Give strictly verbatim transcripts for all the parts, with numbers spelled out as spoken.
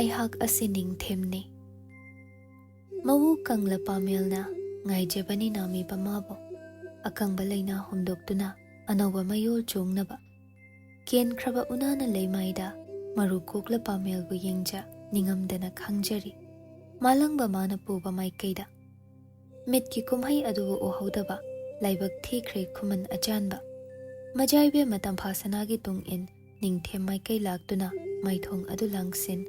ꯑꯩꯍꯥꯛ ꯑꯁꯤ ꯅꯤꯡꯊꯦꯝꯅꯤ꯫ ꯃꯎ ꯀꯪꯂ ꯄꯥꯃꯦꯜꯅ ꯉꯥꯏꯖꯕꯅꯤ ꯅꯥꯃꯤꯕ ꯃꯥꯕꯨ꯫ ꯑꯀꯪꯕ ꯂꯩꯅꯥ ꯍꯨꯝꯗꯣꯛꯇꯨꯅ ꯑꯅꯧꯕ ꯃꯌꯣꯜ ꯆꯣꯡꯅꯕ꯫ ꯀꯦꯟꯈ꯭ꯔꯕ ꯎꯅꯥꯅ ꯂꯩꯃꯥꯏꯗ ꯃꯔꯨ ꯀꯣꯛꯂ ꯄꯥꯃꯦꯜꯕꯨ ꯌꯦꯡꯖ ꯅꯤꯡꯉꯝꯗꯅ ꯈꯥꯡꯖꯔꯤ꯫ ꯃꯥꯂꯪꯕ ꯃꯥꯅ ꯄꯨꯕ ꯃꯥꯏꯀꯩꯗ ꯃꯤꯠꯀꯤ ꯀꯨꯝꯍꯩ ꯑꯗꯨꯕꯨ ꯎꯍꯧꯗꯕ ꯂꯥꯏꯕꯛ ꯊꯤꯈ꯭ꯔꯦ ꯈꯨꯃꯟ ꯑꯆꯥꯟꯕ꯫ ꯃꯖꯥꯏꯕꯦꯝꯃ ꯇꯝꯐꯥ ꯁꯅꯥꯒꯤ ꯇꯨꯡ ꯏꯟ ꯅꯤꯡꯊꯦꯝ ꯃꯥꯏꯀꯩ ꯂꯥꯛꯇꯨꯅ ꯃꯥꯏꯊꯣꯡ ꯑꯗꯨ ꯂꯥꯡꯁꯤꯟ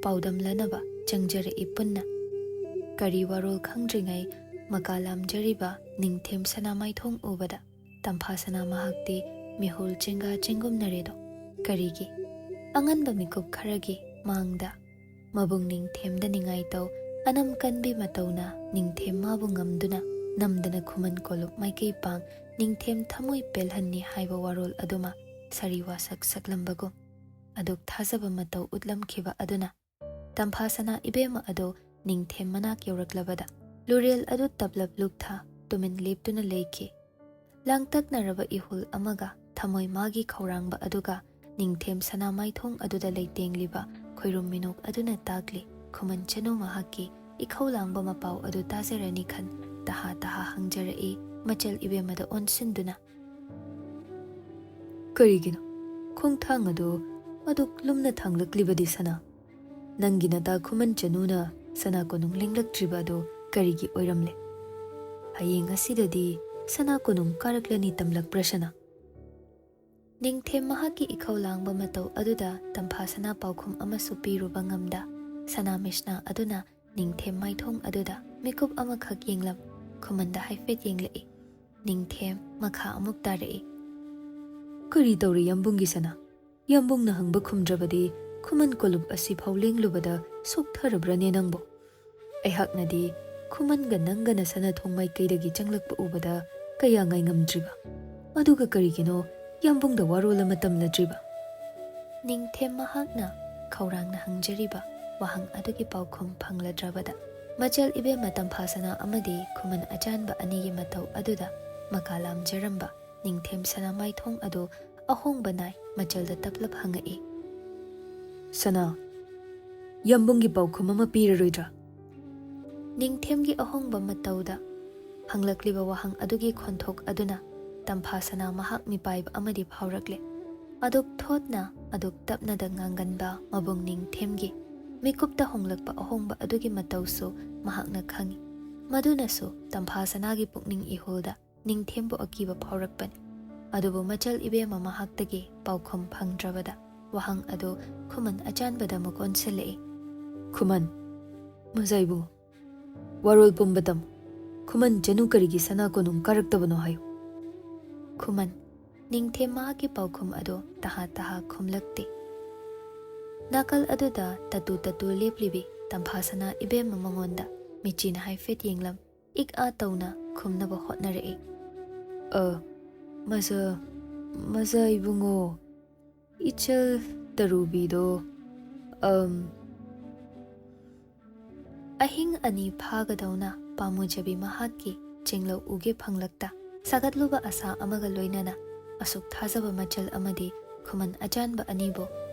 ꯄꯥꯎꯗꯝꯂꯅꯕ ꯆꯪꯖꯔꯛꯏ ꯄꯨꯟꯅ꯫ ꯀꯔꯤ ꯋꯥꯔꯣꯜ ꯈꯪꯗ꯭ꯔꯤꯉꯩ ꯃꯀꯥ ꯂꯥꯝꯖꯔꯤꯕ ꯅꯤꯡꯊꯦꯝ ꯁꯅꯥ ꯃꯥꯏꯊꯣꯡ ꯎꯕꯗ ꯇꯝꯐꯥ ꯁꯅꯥ ꯃꯍꯥꯛꯇꯤ ꯃꯤꯍꯨꯜ ꯆꯦꯡꯒꯥ ꯆꯦꯡꯒꯨꯝꯅꯔꯦꯗꯣ꯫ ꯀꯔꯤꯒꯤ? ꯑꯉꯟꯕ ꯃꯤꯀꯨꯞ ꯈꯔꯒꯤ ꯃꯥꯡꯗ ꯃꯕꯨꯡ ꯅꯤꯡꯊꯦꯝꯗ ꯅꯤꯡꯉꯥꯏ ꯇꯧ ꯑꯅꯝ ꯀꯟꯕꯤ ꯃꯇꯧꯅ ꯅꯤꯡꯊꯦꯝ ꯃꯥꯕꯨ ꯉꯝꯗꯨꯅ ꯅꯝꯗꯅ ꯈꯨꯃꯟ ꯀꯣꯂꯨꯞ ꯃꯥꯏꯀꯩ ꯄꯥꯡ ꯅꯤꯡꯊꯦꯝ ꯊꯃꯣꯏ ꯄꯦꯜꯍꯟꯅꯤ ꯍꯥꯏꯕ ꯋꯥꯔꯣꯜ ꯑꯗꯨꯃ ꯁꯥꯔꯤ ꯋꯥꯁꯛ ꯁꯛꯂꯝꯕꯒꯨꯝ ꯑꯗꯨꯛ ꯊꯥꯖꯕ ꯃꯇꯧ ꯎꯠꯂꯝꯈꯤꯕ ꯑꯗꯨꯅ ꯇꯝꯐꯥ ꯁꯅꯥ ꯏꯕꯦꯝꯃ ꯑꯗꯨ ꯅꯤꯡꯊꯦꯝ ꯃꯅꯥꯛ ꯌꯧꯔꯛꯂꯕꯗ ꯂꯨꯔꯦꯜ ꯑꯗꯨ ꯇꯞꯂꯞ ꯂꯨꯞꯊ ꯇꯨꯃꯤꯟ ꯂꯦꯞꯇꯨꯅ ꯂꯩꯈꯤ꯫ ꯂꯥꯡꯇꯛꯅꯔꯕ ꯏꯍꯨꯜ ꯑꯃꯒ ꯊꯃꯣꯏ ꯃꯥꯒꯤ ꯈꯧꯔꯥꯡꯕ ꯑꯗꯨꯒ ꯅꯤꯡꯊꯦꯝ ꯁꯅꯥ ꯃꯥꯏꯊꯣꯡ ꯑꯗꯨꯗ ꯂꯩꯇꯦꯡꯂꯤꯕ ꯈꯣꯏꯔꯨꯝ ꯃꯤꯅꯣꯛ ꯑꯗꯨꯅ ꯇꯥꯛꯂꯤ꯫ ꯈꯨꯃꯟ ꯆꯅꯨ ꯃꯍꯥꯛꯀꯤ ꯏꯈꯧ ꯂꯥꯡꯕ ꯃꯄꯥꯎ ꯑꯗꯨ ꯇꯥꯖꯔꯅꯤ ꯈꯟ ꯇꯍꯥ ꯇꯍꯥ ꯍꯪꯖꯔꯛꯏ ꯃꯆꯜ ꯏꯕꯦꯝꯃꯗ ꯑꯣꯟꯁꯤꯟꯗꯨꯅ꯫ "ꯀꯔꯤꯒꯤꯅꯣ ꯈꯣꯡꯊꯥꯡ ꯑꯗꯨ ꯑꯗꯨꯛ ꯂꯨꯝꯅ ꯊꯥꯡꯂꯛꯂꯤꯕꯗꯤ ꯁꯅꯥ? ꯅꯪꯒꯤ ꯅꯇꯥ ꯈꯨꯃꯟ ꯆꯅꯨꯅ ꯁꯅꯥ ꯀꯣꯅꯨꯡ ꯂꯦꯡꯂꯛꯇ꯭ꯔꯤꯕ ꯑꯗꯨ ꯀꯔꯤꯒꯤ ꯑꯣꯏꯔꯝꯂꯦ? ꯍꯌꯦꯡ ꯑꯁꯤꯗꯗꯤ ꯁꯅꯥ ꯀꯣꯅꯨꯡ ꯀꯥꯔꯛꯂꯅꯤ ꯇꯝꯂꯛꯄ꯭ꯔꯥ ꯁꯅꯥ?" ꯅꯤꯡꯊꯦꯝ ꯃꯍꯥꯛꯀꯤ ꯏꯈꯧ ꯂꯥꯡꯕ ꯃꯇꯧ ꯑꯗꯨꯗ ꯇꯝꯐꯥ ꯁꯅꯥ ꯄꯥꯎꯈꯨꯝ ꯑꯃꯁꯨ ꯄꯤꯔꯨꯕ ꯉꯝꯗ ꯁꯅꯥ ꯃꯤꯁꯅꯥ ꯑꯗꯨꯅ ꯅꯤꯡꯊꯦꯝ ꯃꯥꯏꯊꯣꯡ ꯑꯗꯨꯗ ꯃꯤꯀꯨꯞ ꯑꯃꯈꯛ ꯌꯦꯡꯂꯝ ꯈꯨꯃꯟꯗ ꯍꯥꯏꯐꯦꯠ ꯌꯦꯡꯂꯛꯏ꯫ ꯅꯤꯡꯊꯦꯝ ꯃꯈꯥ ꯑꯃꯨꯛ ꯇꯥꯔꯛꯏ꯫ "ꯀꯔꯤ ꯇꯧꯔꯦ ꯌꯥꯝꯕꯨꯡꯒꯤ ꯁꯅꯥ? ꯌꯥꯝꯕꯨꯡꯅ ꯍꯪꯕ ꯈꯨꯝꯗ꯭ꯔꯕꯗꯤ ꯈꯨꯃꯟ ꯀꯣꯂꯨꯞ ꯑꯁꯤꯐꯥꯎ ꯂꯦꯡꯂꯨꯕꯗ ꯁꯣꯛꯊꯔꯕ꯭ꯔꯅꯦ ꯅꯪꯕꯨ? ꯑꯩꯍꯥꯛꯅꯗꯤ ꯈꯨꯃꯟꯒ ꯅꯪꯒꯅ ꯁꯅꯥꯊꯣꯡ ꯃꯥꯏꯀꯩꯗꯒꯤ ꯆꯪꯂꯛꯄ ꯎꯕꯗ ꯀꯌꯥ ꯉꯥꯏꯉꯝꯗ꯭ꯔꯤꯕ꯫ ꯑꯗꯨꯒ ꯀꯔꯤꯒꯤꯅꯣ ꯌꯥꯝꯕꯨꯡꯗ ꯋꯥꯔꯣꯜ ꯑꯃ ꯇꯝꯂꯗ꯭ꯔꯤꯕ?" ꯅꯤꯡꯊꯦꯝ ꯃꯍꯥꯛꯅ ꯈꯧꯔꯥꯡꯅ ꯍꯪꯖꯔꯤꯕ ꯋꯥꯍꯪ ꯑꯗꯨꯒꯤ ꯄꯥꯎꯈꯨꯝ ꯐꯪꯂꯗ꯭ꯔꯕꯗ ꯃꯆꯜ ꯏꯕꯦꯝꯃ ꯇꯝꯐꯥ ꯁꯅꯥ ꯑꯃꯗꯤ ꯈꯨꯃꯟ ꯑꯆꯥꯟꯕ ꯑꯅꯤꯒꯤ ꯃꯇꯧ ꯑꯗꯨꯗ ꯃꯀꯥ ꯂꯥꯝꯖꯔꯝꯕ ꯅꯤꯡꯊꯦꯝ ꯁꯅꯥ ꯃꯥꯏꯊꯣꯡ ꯑꯗꯨ ꯑꯍꯣꯡꯕ ꯅꯥꯏ ꯃꯆꯜꯗ ꯇꯞꯂꯞ ꯍꯪꯉꯛꯏ꯫ "ꯁꯅꯥ, ꯌꯥꯝꯕꯨꯡꯒꯤ ꯄꯥꯎꯈꯨꯝ ꯑꯃ ꯄꯤꯔꯔꯣꯏꯗ꯭ꯔꯥ? ꯅꯤꯡꯊꯦꯝꯒꯤ ꯑꯍꯣꯡꯕ ꯃꯇꯧꯗ ꯍꯪꯂꯛꯂꯤꯕ ꯋꯥꯍꯪ ꯑꯗꯨꯒꯤ ꯈꯣꯟꯊꯣꯛ ꯑꯗꯨꯅ ꯇꯝꯐꯥ ꯁꯅꯥ ꯃꯍꯥꯛ ꯃꯤꯄꯥꯏꯕ ꯑꯃꯗꯤ ꯐꯥꯎꯔꯛꯂꯦ꯫ ꯑꯗꯨꯛ ꯊꯣꯠꯅ, ꯑꯗꯨꯛ ꯇꯞꯅꯗ ꯉꯥꯡꯒꯟꯕ ꯃꯕꯨꯡ ꯅꯤꯡꯊꯦꯝꯒꯤ ꯃꯤꯀꯨꯞꯇ ꯍꯣꯡꯂꯛꯄ ꯑꯍꯣꯡꯕ ꯑꯗꯨꯒꯤ ꯃꯇꯧꯁꯨ ꯃꯍꯥꯛꯅ ꯈꯪꯏ꯫ ꯃꯗꯨꯅꯁꯨ ꯇꯝꯐꯥ ꯁꯅꯥꯒꯤ ꯄꯨꯛꯅꯤꯡ ꯏꯍꯨꯜꯗ ꯅꯤꯡꯊꯦꯝꯕꯨ ꯑꯀꯤꯕ ꯐꯥꯎꯔꯛꯄꯅꯤ꯫ ꯑꯗꯨꯕꯨ ꯃꯆꯜ ꯏꯕꯦꯝꯃ ꯃꯍꯥꯛꯇꯒꯤ ꯄꯥꯎꯈꯨꯝ ꯐꯪꯗ꯭ꯔꯕꯗ ꯋꯥꯍꯪ ꯑꯗꯨ ꯈꯨꯃꯟ ꯑꯆꯥꯟꯕꯗ ꯑꯃꯨꯛ ꯑꯣꯟꯁꯤꯜꯂꯛꯏ꯫ ꯈꯨꯃꯟ, ꯃꯖꯥ ꯏꯕꯨꯡꯉꯣ, ꯋꯥꯔꯣꯜ ꯄꯨꯝꯕ ꯇꯝꯃꯨ꯫ ꯈꯨꯃꯟ, ꯆꯅꯨ ꯀꯔꯤꯒꯤ ꯁꯅꯥ ꯀꯣꯅꯨꯡ ꯀꯥꯔꯛꯇꯕꯅꯣ ꯍꯥꯏꯌꯨ꯫ ꯈꯨꯃꯟ, ꯅꯤꯡꯊꯦꯝ ꯃꯍꯥꯛꯀꯤ ꯄꯥꯎꯈꯨꯝ ꯑꯗꯨ ꯇꯍꯥ ꯇꯍꯥ ꯈꯨꯝꯂꯛꯇꯦ꯫ ꯅꯥꯀꯜ ꯑꯗꯨꯗ ꯇꯇꯨ ꯇꯇꯨ ꯂꯦꯞꯂꯤꯕꯤ ꯇꯝꯐꯥ ꯁꯅꯥ ꯏꯕꯦꯝꯃ ꯃꯉꯣꯟꯗ ꯃꯤꯠꯆꯤꯅ ꯍꯥꯏꯐꯦꯠ ꯌꯦꯡꯂꯝ, ꯏꯛ ꯑꯥ ꯇꯧꯅ ꯈꯨꯝꯅꯕ ꯍꯣꯠꯅꯔꯛꯏ꯫ "ꯑ, ꯃꯖꯥ, ꯃꯖꯥ ꯏꯕꯨꯡꯉꯣ, ꯏꯆꯜ ꯇꯔꯨꯕꯤꯗꯣ, ꯑꯝ," ꯑꯍꯤꯡ ꯑꯅꯤ ꯐꯥꯒꯗꯧꯅ ꯄꯥꯝꯃꯨꯖꯕꯤ ꯃꯍꯥꯛꯀꯤ ꯆꯤꯡꯂꯧ ꯎꯒꯦ ꯐꯪꯂꯛꯇ ꯁꯥꯒꯠꯂꯨꯕ ꯑꯁꯥ ꯑꯃꯒ ꯂꯣꯏꯅꯅ ꯑꯁꯨꯛ ꯊꯥꯖꯕ ꯃꯆꯜ ꯑꯃꯗꯤ ꯈꯨꯃꯟ ꯑꯆꯥꯟꯕ ꯑꯅꯤꯕꯨ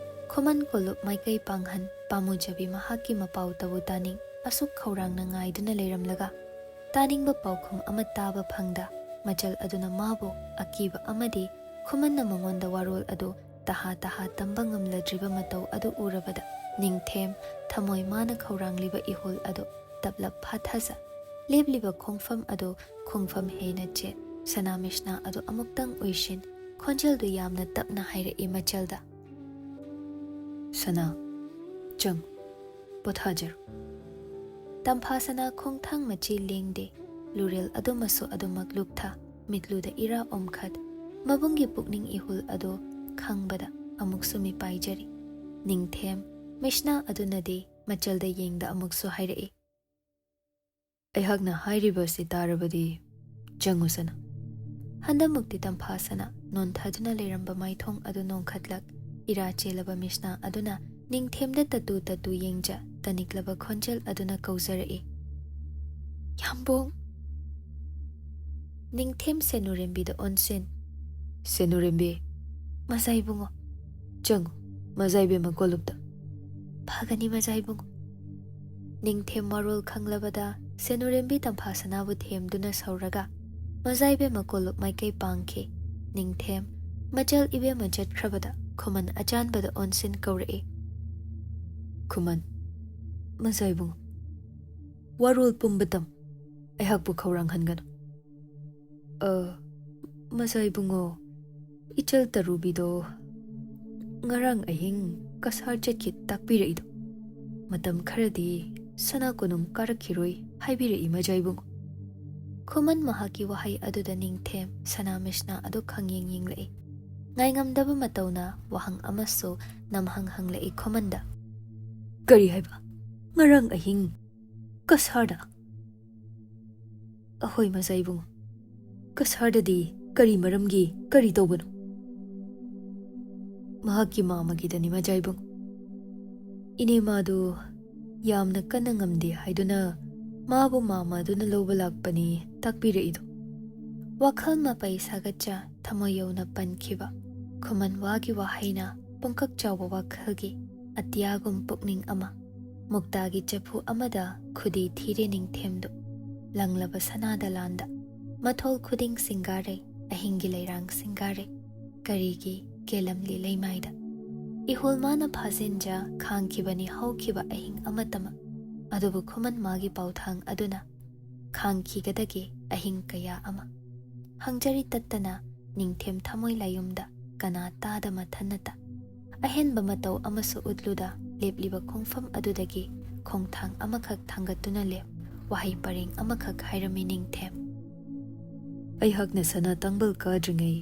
ꯈꯨꯃꯟ ꯀꯣꯂꯨꯞ ꯃꯥꯏꯀꯩ ꯄꯥꯡꯍꯟ ꯄꯥꯝꯃꯨꯖꯕꯤ ꯃꯍꯥꯛꯀꯤ ꯃꯄꯥꯎ ꯇꯕꯨ ꯇꯥꯅꯤꯡ ꯑꯁꯨꯛ ꯈꯧꯔꯥꯡꯅ ꯉꯥꯏꯗꯨꯅ ꯂꯩꯔꯝꯂꯒ, ꯇꯥꯅꯤꯡꯕ ꯄꯥꯎꯈꯨꯝ ꯑꯃ ꯇꯥꯕ ꯐꯪꯗ ꯃꯆꯜ ꯑꯗꯨꯅ ꯃꯥꯕꯨ ꯑꯀꯤꯕ ꯑꯃꯗꯤ ꯈꯨꯃꯟꯅ ꯃꯉꯣꯟꯗ ꯋꯥꯔꯣꯜ ꯑꯗꯨ ꯇꯍꯥ ꯇꯍꯥ ꯇꯝꯕ ꯉꯝꯂꯗ꯭ꯔꯤꯕ ꯃꯇꯧ ꯑꯗꯨ ꯎꯔꯕꯗ ꯅꯤꯡꯊꯦꯝ ꯊꯃꯣꯏ ꯃꯥꯅ ꯈꯧꯔꯥꯡꯂꯤꯕ ꯏꯍꯨꯜ ꯑꯗꯨ ꯇꯞꯂꯞ ꯐꯥꯊꯖ꯫ ꯂꯦꯞꯂꯤꯕ ꯈꯣꯡꯐꯝ ꯑꯗꯨ ꯈꯣꯡꯐꯝ ꯍꯦꯟꯅ ꯆꯦꯠ꯫ ꯁꯅꯥ ꯃꯤꯁꯅꯥ ꯑꯗꯨ ꯑꯃꯨꯛꯇꯪ ꯎꯏꯁꯤꯟ, ꯈꯣꯟꯖꯦꯜꯗꯨ ꯌꯥꯝꯅ ꯇꯞꯅ ꯍꯥꯏꯔꯛꯏ ꯃꯆꯜꯗ, "ꯁꯅꯥ, ꯆꯪ, ꯄꯣꯊꯥꯖꯔꯣ꯫" ꯇꯝꯐꯥ ꯁꯅꯥ ꯈꯣꯡꯊꯥꯡ ꯃꯆꯤ ꯂꯦꯡꯗꯦ꯫ ꯂꯨꯔꯦꯜ ꯑꯗꯨꯃꯁꯨ ꯑꯗꯨꯃꯛ ꯂꯨꯞꯊ, ꯃꯤꯠꯂꯨꯗ ꯏꯔꯥ ꯑꯣꯝꯈꯠ, ꯃꯕꯨꯡꯒꯤ ꯄꯨꯛꯅꯤꯡ ꯏꯍꯨꯜ ꯑꯗꯨ ꯈꯪꯕꯗ ꯑꯃꯨꯛꯁꯨ ꯃꯤꯄꯥꯏꯖꯔꯤ꯫ ꯅꯤꯡꯊꯦꯝ ꯃꯤꯁꯅꯥ ꯑꯗꯨꯅꯗꯤ ꯃꯆꯜꯗ ꯌꯦꯡꯗ ꯑꯃꯨꯛꯁꯨ ꯍꯥꯏꯔꯛꯏ, "ꯑꯩꯍꯥꯛꯅ ꯍꯥꯏꯔꯤꯕꯁꯤ ꯇꯥꯔꯕꯗꯤ ꯆꯪꯉꯨ ꯁꯅꯥ꯫" ꯍꯟꯗꯃꯨꯛꯇꯤ ꯇꯝꯐꯥ ꯁꯅꯥ ꯅꯣꯟꯊꯗꯨꯅ ꯂꯩꯔꯝꯕ ꯃꯥꯏꯊꯣꯡ ꯑꯗꯨ ꯅꯣꯡꯈꯠꯂꯛ, ꯏꯔꯥ ꯆꯦꯜꯂꯕ ꯃꯤꯁꯅꯥ ꯑꯗꯨꯅ ꯅꯤꯡꯊꯦꯝꯗ ꯇꯇꯨ ꯇꯇꯨ ꯌꯦꯡꯖ ꯇꯅꯤꯛꯂꯕ ꯈꯣꯟꯖꯦꯜ ꯑꯗꯨꯅ ꯀꯧꯖꯔꯛꯏ, "ꯌꯥꯝꯕꯨꯡ!" ꯅꯤꯡꯊꯦꯝ ꯁꯦꯅꯨꯔꯦꯝꯕꯤꯗ ꯑꯣꯟꯁꯤꯟ, "ꯁꯦꯅꯨꯔꯦꯝꯕꯤ!" "ꯃꯖꯥ ꯏꯕꯨꯡꯉꯣ!" "ꯆꯪꯉꯨ, ꯃꯖꯥ ꯏꯕꯦꯝꯃ ꯀꯣꯂꯨꯞꯇ꯫" "ꯐꯒꯅꯤ ꯃꯖꯥ ꯏꯕꯨꯡꯉꯣ꯫" ꯅꯤꯡꯊꯦꯝ ꯃꯔꯣꯜ ꯈꯪꯂꯕꯗ ꯁꯦꯅꯨꯔꯦꯝꯕꯤ ꯇꯝꯐꯥ ꯁꯅꯥꯕꯨ ꯊꯦꯝꯗꯨꯅ ꯁꯧꯔꯒ ꯃꯖꯥ ꯏꯕꯦꯝꯃ ꯀꯣꯂꯨꯞ ꯃꯥꯏꯀꯩ ꯄꯥꯡꯈꯤ꯫ ꯅꯤꯡꯊꯦꯝ ꯃꯆꯜ ꯏꯕꯦꯝꯃ ꯆꯠꯈ꯭ꯔꯕꯗ ꯈꯨꯃꯟ ꯑꯆꯥꯟꯕꯗ ꯑꯣꯟꯁꯤꯟ ꯀꯧꯔꯛꯏ꯫ "ꯈꯨꯃꯟ, ꯃꯖꯥ ꯏꯕꯨꯡꯉꯣ, ꯋꯥꯔꯣꯜ ꯄꯨꯝꯕ ꯇꯝ꯫ ꯑꯩꯍꯥꯛꯄꯨ ꯈꯧꯔꯥꯡꯍꯟꯒꯅꯨ꯫" "ꯑ, ꯃꯖꯥ ꯏꯕꯨꯡꯉꯣ, ꯏꯆꯜ ꯇꯔꯨꯕꯤꯗꯣ ꯉꯔꯥꯡ ꯑꯍꯤꯡ ꯀꯁꯥꯔ ꯆꯠꯈꯤ ꯇꯥꯛꯄꯤꯔꯛꯏꯗꯣ꯫ ꯃꯇꯝ ꯈꯔꯗꯤ ꯁꯅꯥ ꯀꯣꯅꯨꯡ ꯀꯥꯔꯛꯈꯤꯔꯣꯏ ꯍꯥꯏꯕꯤꯔꯛꯏ ꯃꯖꯥ ꯏꯕꯨꯡꯉꯣ꯫" ꯈꯨꯃꯟ ꯃꯍꯥꯛꯀꯤ ꯋꯥꯍꯩ ꯑꯗꯨꯗ ꯅꯤꯡꯊꯦꯝ ꯁꯅꯥ ꯃꯤꯁꯅꯥ ꯑꯗꯨ ꯈꯪꯌꯦꯡ ꯌꯦꯡꯂꯛꯏ꯫ ꯉꯥꯏꯉꯝꯗꯕ ꯃꯇꯧꯅ ꯋꯥꯍꯪ ꯑꯃꯁꯨ ꯅꯝꯍꯪ ꯍꯪꯂꯛꯏ ꯈꯨꯃꯟꯗ꯫ "ꯀꯔꯤ ꯍꯥꯏꯕ? ꯉꯔꯥꯡ ꯑꯍꯤꯡ ꯀꯁꯥꯔꯗ?" "ꯑꯍꯣꯏ ꯃꯖꯥ ꯏꯕꯨꯡꯉꯣ꯫ ꯀꯁꯥꯔꯗꯗꯤ ꯀꯔꯤ ꯃꯔꯝꯒꯤ, ꯀꯔꯤ ꯇꯧꯕꯅꯣ?" "ꯃꯍꯥꯛꯀꯤ ꯃꯥꯃꯒꯤꯗꯅꯤ ꯃꯖꯥ ꯏꯕꯨꯡꯉꯣ꯫ ꯏꯅꯦ ꯃꯥꯗꯨ ꯌꯥꯝꯅ ꯀꯟꯅ ꯉꯝꯗꯦ ꯍꯥꯏꯗꯨꯅ ꯃꯥꯕꯨ ꯃꯥꯃ ꯑꯗꯨꯅ ꯂꯧꯕ ꯂꯥꯛꯄꯅꯤ ꯇꯥꯛꯄꯤꯔꯛꯏꯗꯣ꯫" ꯋꯥꯈꯜ ꯃꯄꯩ ꯁꯥꯒꯠꯆ ꯊꯃꯣꯏ ꯌꯧꯅ ꯄꯟꯈꯤꯕ ꯈꯨꯃꯟ ꯋꯥꯒꯤ ꯋꯥꯍꯩꯅ ꯄꯨꯡꯀꯛ ꯆꯥꯎꯕ ꯋꯥꯈꯜꯒꯤ ꯑꯇꯤꯌꯥꯒꯨꯝ ꯄꯨꯛꯅꯤꯡ ꯑꯃ ꯃꯨꯛꯇꯥꯒꯤ ꯆꯐꯨ ꯑꯃꯗ ꯈꯨꯗꯤ ꯊꯤꯔꯦ ꯅꯤꯡꯊꯦꯝꯗꯨ꯫ ꯂꯪꯂꯕ ꯁꯅꯥꯗ ꯂꯥꯟꯗ ꯃꯊꯣꯜ ꯈꯨꯗꯤꯡ ꯁꯤꯡꯒꯥꯔꯩ, ꯑꯍꯤꯡꯒꯤ ꯂꯩꯔꯥꯡ ꯁꯤꯡꯒꯥꯔꯩ꯫ ꯀꯔꯤꯒꯤ ꯀꯦꯂꯝꯂꯤ ꯂꯩꯃꯥꯏꯗ? ꯏꯍꯨꯜ ꯃꯥꯅ ꯐꯥꯖꯤꯟꯖ ꯈꯥꯡꯈꯤꯕꯅꯤ ꯍꯧꯈꯤꯕ ꯑꯍꯤꯡ ꯑꯃꯇꯃꯛ꯫ ꯑꯗꯨꯕꯨ ꯈꯨꯃꯟ ꯃꯥꯒꯤ ꯄꯥꯎꯊꯥꯡ ꯑꯗꯨꯅ ꯈꯥꯡꯈꯤꯒꯗꯒꯦ ꯑꯍꯤꯡ ꯀꯌꯥ ꯑꯃ꯫ ꯍꯪꯖꯔꯤ ꯇꯠꯇꯅ ꯅꯤꯡꯊꯦꯝ ꯊꯃꯣꯏ ꯂꯥꯌꯨꯝꯗ ꯀꯅꯥ ꯇꯥꯗ ꯃꯊꯟꯅꯇ꯫ ꯑꯍꯦꯟꯕ ꯃꯇꯧ ꯑꯃꯁꯨ ꯎꯠꯂꯨꯗ ꯂꯦꯞꯂꯤꯕ ꯈꯣꯡꯐꯝ ꯑꯗꯨꯗꯒꯤ ꯈꯣꯡꯊꯥꯡ ꯑꯃꯈꯛ ꯊꯥꯡꯒꯠꯇꯨꯅ ꯂꯦꯞ, ꯋꯥꯍꯩ ꯄꯔꯦꯡ ꯑꯃꯈꯛ ꯍꯥꯏꯔꯝꯃꯤ ꯅꯤꯡꯊꯦꯝ꯫ "ꯑꯩꯍꯥꯛꯅ ꯁꯅꯥ ꯇꯥꯡꯕꯜ ꯀꯥꯗ꯭ꯔꯤꯉꯩ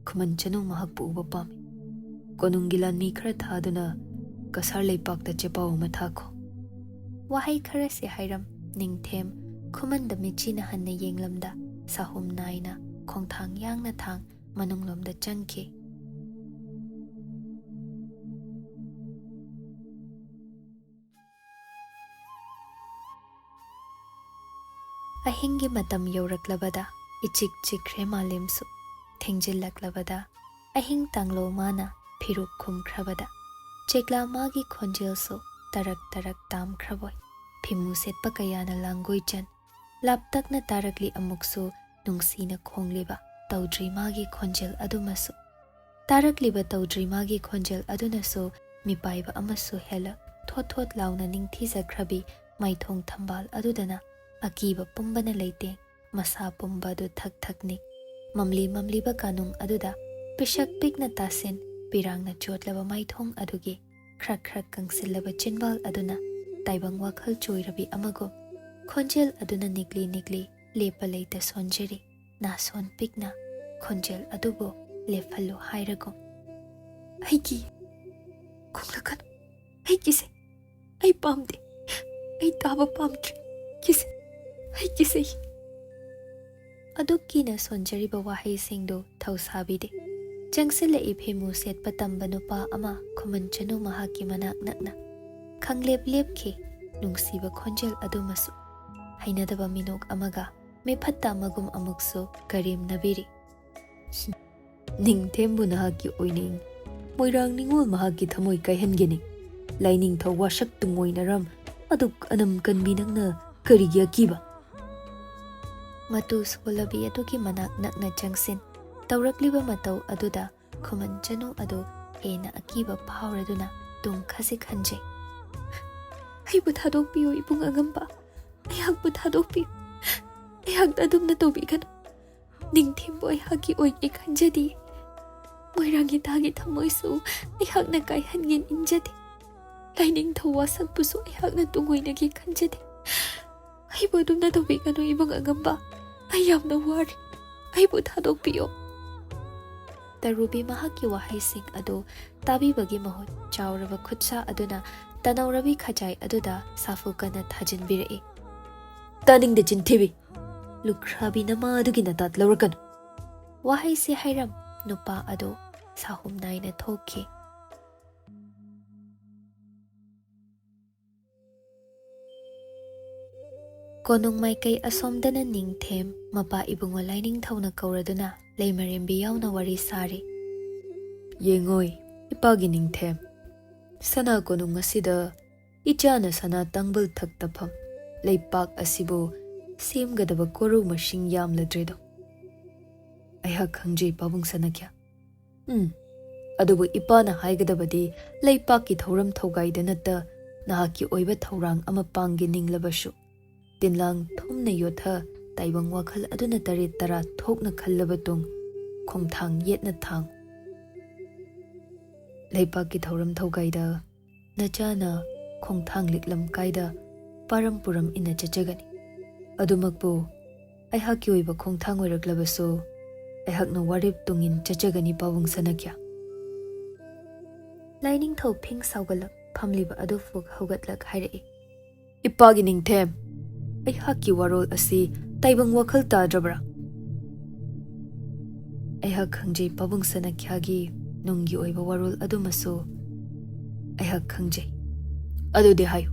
ꯈꯨꯃꯟ ꯆꯅꯨ ꯃꯍꯥꯛꯄꯨ ꯎꯕ ꯄꯥꯝꯃꯤ꯫ ꯀꯣꯅꯨꯡꯒꯤ ꯂꯥꯟꯃꯤ ꯈꯔ ꯊꯥꯗꯨꯅ ꯀꯁꯥꯔ ꯂꯩꯄꯥꯛꯇ ꯆꯦꯄꯥꯎ ꯑꯃ ꯊꯥꯈꯣ꯫" ꯋꯥꯍꯩ ꯈꯔꯁꯤ ꯍꯥꯏꯔꯝ ꯅꯤꯡꯊꯦꯝ ꯈꯨꯃꯟꯗ ꯃꯤꯠꯆꯤꯅ ꯍꯟꯅ ꯌꯦꯡꯂꯝꯗ ꯁꯥꯍꯨꯝ ꯅꯥꯏꯅ ꯈꯣꯡꯊꯥꯡ ꯌꯥꯡꯅ ꯊꯥꯡ ꯃꯅꯨꯡꯂꯣꯝꯗ ꯆꯪꯈꯤ꯫ ꯑꯍꯤꯡꯒꯤ ꯃꯇꯝ ꯌꯧꯔꯛꯂꯕꯗ ꯏꯆꯤꯛ ꯆꯤꯛꯈ꯭ꯔꯦ ꯃꯥꯂꯦꯝꯁꯨ꯫ ꯊꯦꯡꯖꯤꯜꯂꯛꯂꯕꯗ ꯑꯍꯤꯡ ꯇꯥꯡꯂꯣ ꯃꯥꯅ ꯐꯤꯔꯨꯛ ꯈꯨꯝꯈ꯭ꯔꯕꯗ ꯆꯦꯛꯂꯥ ꯃꯥꯒꯤ ꯈꯣꯟꯖꯦꯜꯁꯨ ꯇꯔꯛ ꯇꯔꯛ ꯇꯥꯝꯈ꯭ꯔꯕꯣꯏ꯫ ꯐꯤꯃꯨ ꯁꯦꯠꯄ ꯀꯌꯥꯅ ꯂꯥꯡꯒꯣꯏꯆꯟ ꯂꯥꯞꯇꯛꯅ ꯇꯥꯔꯛꯂꯤ ꯑꯃꯨꯛꯁꯨ ꯅꯨꯡꯁꯤꯅ ꯈꯣꯡꯂꯤꯕ ꯇꯧꯗ꯭ꯔꯤ ꯃꯥꯒꯤ ꯈꯣꯟꯖꯦꯜ ꯑꯗꯨꯃꯁꯨ꯫ ꯇꯥꯔꯛꯂꯤꯕ ꯇꯧꯗ꯭ꯔꯤ ꯃꯥꯒꯤ ꯈꯣꯟꯖꯦꯜ ꯑꯗꯨꯅꯁꯨ ꯃꯤꯄꯥꯏꯕ ꯑꯃꯁꯨ ꯍꯦꯜꯂ ꯊꯣꯠ ꯊꯣꯠ ꯂꯥꯎꯅ ꯅꯤꯡꯊꯤꯖꯈ꯭ꯔꯕꯤ ꯃꯥꯏꯊꯣꯡ ꯊꯝꯕꯥꯜ ꯑꯗꯨꯗꯅ ꯑꯀꯤꯕ ꯄꯨꯝꯕꯅ ꯂꯩꯇꯦꯡ ꯃꯁꯥ ꯄꯨꯝꯕ ꯑꯗꯨ ꯊꯛ ꯊꯛ ꯅꯤꯛ꯫ ꯃꯝꯂꯤ ꯃꯝꯂꯤꯕ ꯀꯥꯅꯨꯡ ꯑꯗꯨꯗ ꯄꯤꯁꯛ ꯄꯤꯛꯅ ꯇꯥꯁꯤꯟ ꯄꯤꯔꯥꯡꯅ ꯆꯣꯠꯂꯕ ꯃꯥꯏꯊꯣꯡ ꯑꯗꯨꯒꯤ ꯈ꯭ꯔꯛ ꯈ꯭ꯔꯛ ꯀꯪꯁꯤꯜꯂꯕ ꯆꯤꯟꯕꯥꯜ ꯑꯗꯨꯅ ꯇꯥꯏꯕꯪ ꯋꯥꯈꯜ ꯆꯣꯏꯔꯕꯤ ꯑꯃꯒꯨꯝ ꯈꯣꯟꯖꯦꯜ ꯑꯗꯨꯅ ꯅꯤꯛꯂꯤ ꯅꯤꯛꯂꯤ ꯂꯦꯞꯄ ꯂꯩꯇ ꯁꯣꯟꯖꯔꯤ꯫ ꯅꯥꯁꯣꯟ ꯄꯤꯛꯅ ꯈꯣꯟꯖꯦꯜ ꯑꯗꯨꯕꯨ ꯂꯦꯞꯍꯜꯂꯨ ꯍꯥꯏꯔꯒꯨꯝ꯫ "ꯑꯩꯒꯤ ꯈꯣꯡꯂꯛꯀꯅꯨ, ꯑꯩ ꯀꯤꯖꯩ, ꯑꯩ ꯄꯥꯝꯗꯦ, ꯑꯩ ꯇꯥꯕ ꯄꯥꯝꯗ꯭ꯔꯦ, ꯀꯤꯖꯩ, ꯑꯩ ꯀꯤꯖꯩ"꯫ ꯑꯗꯨꯛ ꯀꯤꯅ ꯁꯣꯟꯖꯔꯤꯕ ꯋꯥꯍꯩꯁꯤꯡꯗꯨ ꯊꯧꯁꯥꯕꯤꯗꯦ꯫ ꯆꯪꯁꯤꯜꯂꯛꯏ ꯐꯤꯃꯨ ꯁꯦꯠꯄ ꯇꯝꯕ ꯅꯨꯄꯥ ꯑꯃ ꯈꯨꯃꯟ ꯆꯅꯨ ꯃꯍꯥꯛꯀꯤ ꯃꯅꯥꯛ ꯅꯛꯅ ꯈꯪꯂꯦꯞ ꯂꯦꯞꯈꯤ꯫ ꯅꯨꯡꯁꯤꯕ ꯈꯣꯟꯖꯦꯜ ꯑꯗꯨꯃꯁꯨ ꯍꯩꯅꯗꯕ ꯃꯤꯅꯣꯛ ꯑꯃꯒ ꯃꯤꯐꯠꯇ ꯑꯃꯒꯨꯝ ꯑꯃꯨꯛꯁꯨ ꯀꯔꯦꯝꯅꯕꯤꯔꯤ꯫ "ꯅꯤꯡꯊꯦꯝꯕꯨ ꯅꯍꯥꯛꯀꯤ ꯑꯣꯏꯅꯤꯡ, ꯃꯣꯏꯔꯥꯡ ꯅꯤꯉꯣꯜ ꯃꯍꯥꯛꯀꯤ ꯊꯃꯣꯏ ꯀꯥꯏꯍꯟꯒꯅꯤ꯫ ꯂꯥꯏꯅꯤꯡꯊꯧ ꯋꯥꯁꯛ ꯇꯨꯡꯑꯣꯏꯅꯔꯝ ꯑꯗꯨꯛ ꯑꯅꯝ ꯀꯟꯕꯤ ꯅꯪꯅ ꯀꯔꯤꯒꯤ ꯑꯀꯤꯕ?" ꯃꯇꯨ ꯁꯣꯜꯂꯕꯤ ꯑꯗꯨꯒꯤ ꯃꯅꯥꯛ ꯅꯛꯅ ꯆꯪꯁꯤꯟ ꯇꯧꯔꯛꯂꯤꯕ ꯃꯇꯧ ꯑꯗꯨꯗ ꯈꯨꯃꯟ ꯆꯅꯨ ꯑꯗꯨ ꯍꯦꯟꯅ ꯑꯀꯤꯕ ꯐꯥꯎꯔꯗꯨꯅ ꯇꯨꯡ ꯈꯖꯤꯛ ꯍꯟꯖꯩ꯫ "ꯑꯩꯕꯨ ꯊꯥꯗꯣꯛꯄꯤꯌꯨ ꯏꯕꯨꯡ ꯑꯉꯝꯕ, ꯑꯩꯍꯥꯛꯄꯨ ꯊꯥꯗꯣꯛꯄꯤꯌꯨ, ꯑꯩꯍꯥꯛꯇ ꯑꯗꯨꯝꯅ ꯇꯧꯕꯤꯒꯅꯨ꯫ ꯅꯤꯡꯊꯦꯝꯕꯨ ꯑꯩꯍꯥꯛꯀꯤ ꯑꯣꯏꯒꯦ ꯈꯟꯖꯗꯦ꯫ ꯃꯣꯏꯔꯥꯡ ꯏꯇꯥꯒꯤ ꯊꯃꯣꯏꯁꯨ ꯑꯩꯍꯥꯛꯅ ꯀꯥꯏꯍꯟꯒꯦ ꯅꯤꯡꯖꯗꯦ꯫ ꯂꯥꯏꯅꯤꯡꯊꯧ ꯋꯥꯁꯛꯄꯨꯁꯨ ꯑꯩꯍꯥꯛꯅ ꯇꯨꯡꯑꯣꯏꯅꯒꯦ ꯈꯟꯖꯗꯦ꯫ ꯑꯩꯕꯨ ꯑꯗꯨꯝꯅ ꯇꯧꯕꯤꯒꯅꯨ ꯏꯕꯨꯡ ꯑꯉꯝꯕ, ꯑꯩ ꯌꯥꯝꯅ ꯋꯥꯔꯦ, ꯑꯩꯕꯨ ꯊꯥꯗꯣꯛꯄꯤꯌꯣ"꯫ ꯇꯔꯨꯕꯤ ꯃꯍꯥꯛꯀꯤ ꯋꯥꯍꯩꯁꯤꯡ ꯑꯗꯨ ꯇꯥꯕꯤꯕꯒꯤ ꯃꯍꯨꯠ ꯆꯥꯎꯔꯕ ꯈꯨꯠꯁꯥ ꯑꯗꯨꯅ ꯇꯅꯧꯔꯕꯤ ꯈꯖꯥꯏ ꯑꯗꯨꯗ ꯁꯥꯐꯨ ꯀꯟꯅ ꯊꯥꯖꯤꯟꯕꯤꯔꯛꯏ꯫ "ꯇꯥꯅꯤꯡꯗꯦ ꯆꯤꯟꯊꯤꯕꯤ! ꯂꯨꯈ꯭ꯔꯥꯕꯤ ꯅꯃꯥ ꯑꯗꯨꯒꯤ ꯅꯇꯥꯠ ꯂꯧꯔꯛꯀꯅꯨ!" ꯋꯥꯍꯩꯁꯤ ꯍꯥꯏꯔꯝ ꯅꯨꯄꯥ ꯑꯗꯨ ꯁꯥꯍꯨꯝ ꯅꯥꯏꯅ ꯊꯣꯛꯈꯤ꯫ ꯀꯣꯅꯨꯡ ꯃꯥꯏꯀꯩ ꯑꯁꯣꯝꯗꯅ ꯅꯤꯡꯊꯦꯝ ꯃꯄꯥ ꯏꯕꯨꯡꯉꯣ ꯂꯥꯏꯅꯤꯡꯊꯧꯅ ꯀꯧꯔꯗꯨꯅ ꯂꯩꯃꯔꯦꯝꯕꯤ ꯌꯥꯎꯅ ꯋꯥꯔꯤ ꯁꯥꯔꯤ꯫ "ꯌꯦꯡꯉꯣꯏ, ꯏꯄꯥꯒꯤ ꯅꯤꯡꯊꯦꯝ, ꯁꯅꯥ ꯀꯣꯅꯨꯡ ꯑꯁꯤꯗ ꯏꯆꯥꯅ ꯁꯅꯥ ꯇꯥꯡꯕꯜ ꯊꯛꯇꯐꯝ ꯂꯩꯄꯥꯛ ꯑꯁꯤꯕꯨ ꯁꯦꯝꯒꯗꯕ ꯀꯣꯔꯧ ꯃꯁꯤꯡ ꯌꯥꯝꯂꯗ꯭ꯔꯦꯗꯣ꯫ ꯑꯩꯍꯥꯛ ꯈꯪꯖꯩ, ꯄꯥꯕꯨꯡ ꯁꯅꯥꯈ꯭ꯌꯥ꯫ ꯎꯝ, ꯑꯗꯨꯕꯨ ꯏꯄꯥꯅ ꯍꯥꯏꯒꯗꯕꯗꯤ, ꯂꯩꯄꯥꯛꯀꯤ ꯊꯧꯔꯝ ꯊꯧꯒꯥꯏꯗ ꯅꯠꯇ ꯅꯍꯥꯛꯀꯤ ꯑꯣꯏꯕ ꯊꯧꯔꯥꯡ ꯑꯃ ꯄꯥꯡꯒꯦ ꯅꯤꯡꯂꯕꯁꯨ, ꯇꯤꯟꯂꯥꯡ ꯊꯨꯝꯅ ꯌꯣꯠꯊ, ꯇꯥꯏꯕꯪ ꯋꯥꯈꯜ ꯑꯗꯨꯅ ꯇꯔꯦꯠ ꯇꯔꯥ ꯊꯣꯛꯅ ꯈꯜꯂꯕ ꯇꯨꯡ, ꯈꯣꯡꯊꯥꯡ ꯌꯦꯠꯅ ꯊꯥꯡ꯫ ꯂꯩꯄꯥꯛꯀꯤ ꯊꯧꯔꯝ ꯊꯧꯒꯥꯏꯗ ꯅꯆꯥꯅ ꯈꯣꯡꯊꯥꯡ ꯂꯤꯛꯂꯝ ꯀꯥꯏꯗ ꯄꯥꯔꯝ ꯄꯨꯔꯝ ꯏꯟꯅ ꯆꯠꯆꯒꯅꯤ꯫ ꯑꯗꯨꯃꯛꯄꯨ ꯑꯩꯍꯥꯛꯀꯤ ꯑꯣꯏꯕ ꯈꯣꯡꯊꯥꯡ ꯑꯣꯏꯔꯛꯂꯕꯁꯨ, ꯑꯩꯍꯥꯛꯅ ꯋꯥꯔꯦꯞ ꯇꯨꯡꯏꯟ ꯆꯠꯆꯒꯅꯤ, ꯄꯥꯕꯨꯡ ꯁꯅꯥꯈ꯭ꯌꯥ꯫ ꯂꯥꯏꯅꯤꯡꯊꯧ ꯐꯤꯡ ꯁꯥꯎꯒꯠꯂꯛ ꯐꯝꯂꯤꯕ ꯑꯗꯨ ꯐꯨꯛ ꯍꯧꯒꯠꯂꯛ ꯍꯥꯏꯔꯛꯏ, ꯏꯄꯥꯒꯤ ꯅꯤꯡꯊꯦꯝ, ꯑꯩꯍꯥꯛꯀꯤ ꯋꯥꯔꯣꯜ ꯑꯁꯤ ꯇꯥꯏꯕꯪ ꯋꯥꯈꯜ ꯇꯥꯗ꯭ꯔꯕ꯭ꯔꯥ? ꯑꯩꯍꯥꯛ ꯈꯪꯖꯩ, ꯄꯥꯕꯨꯡ ꯁꯅꯥꯈ꯭ꯌꯥꯒꯤ ꯅꯨꯡꯒꯤ ꯑꯣꯏꯕ ꯋꯥꯔꯣꯜ ꯑꯗꯨꯃꯁꯨ ꯑꯩꯍꯥꯛ ꯈꯪꯖꯩ꯫ ꯑꯗꯨꯗꯤ ꯍꯥꯏꯌꯨ,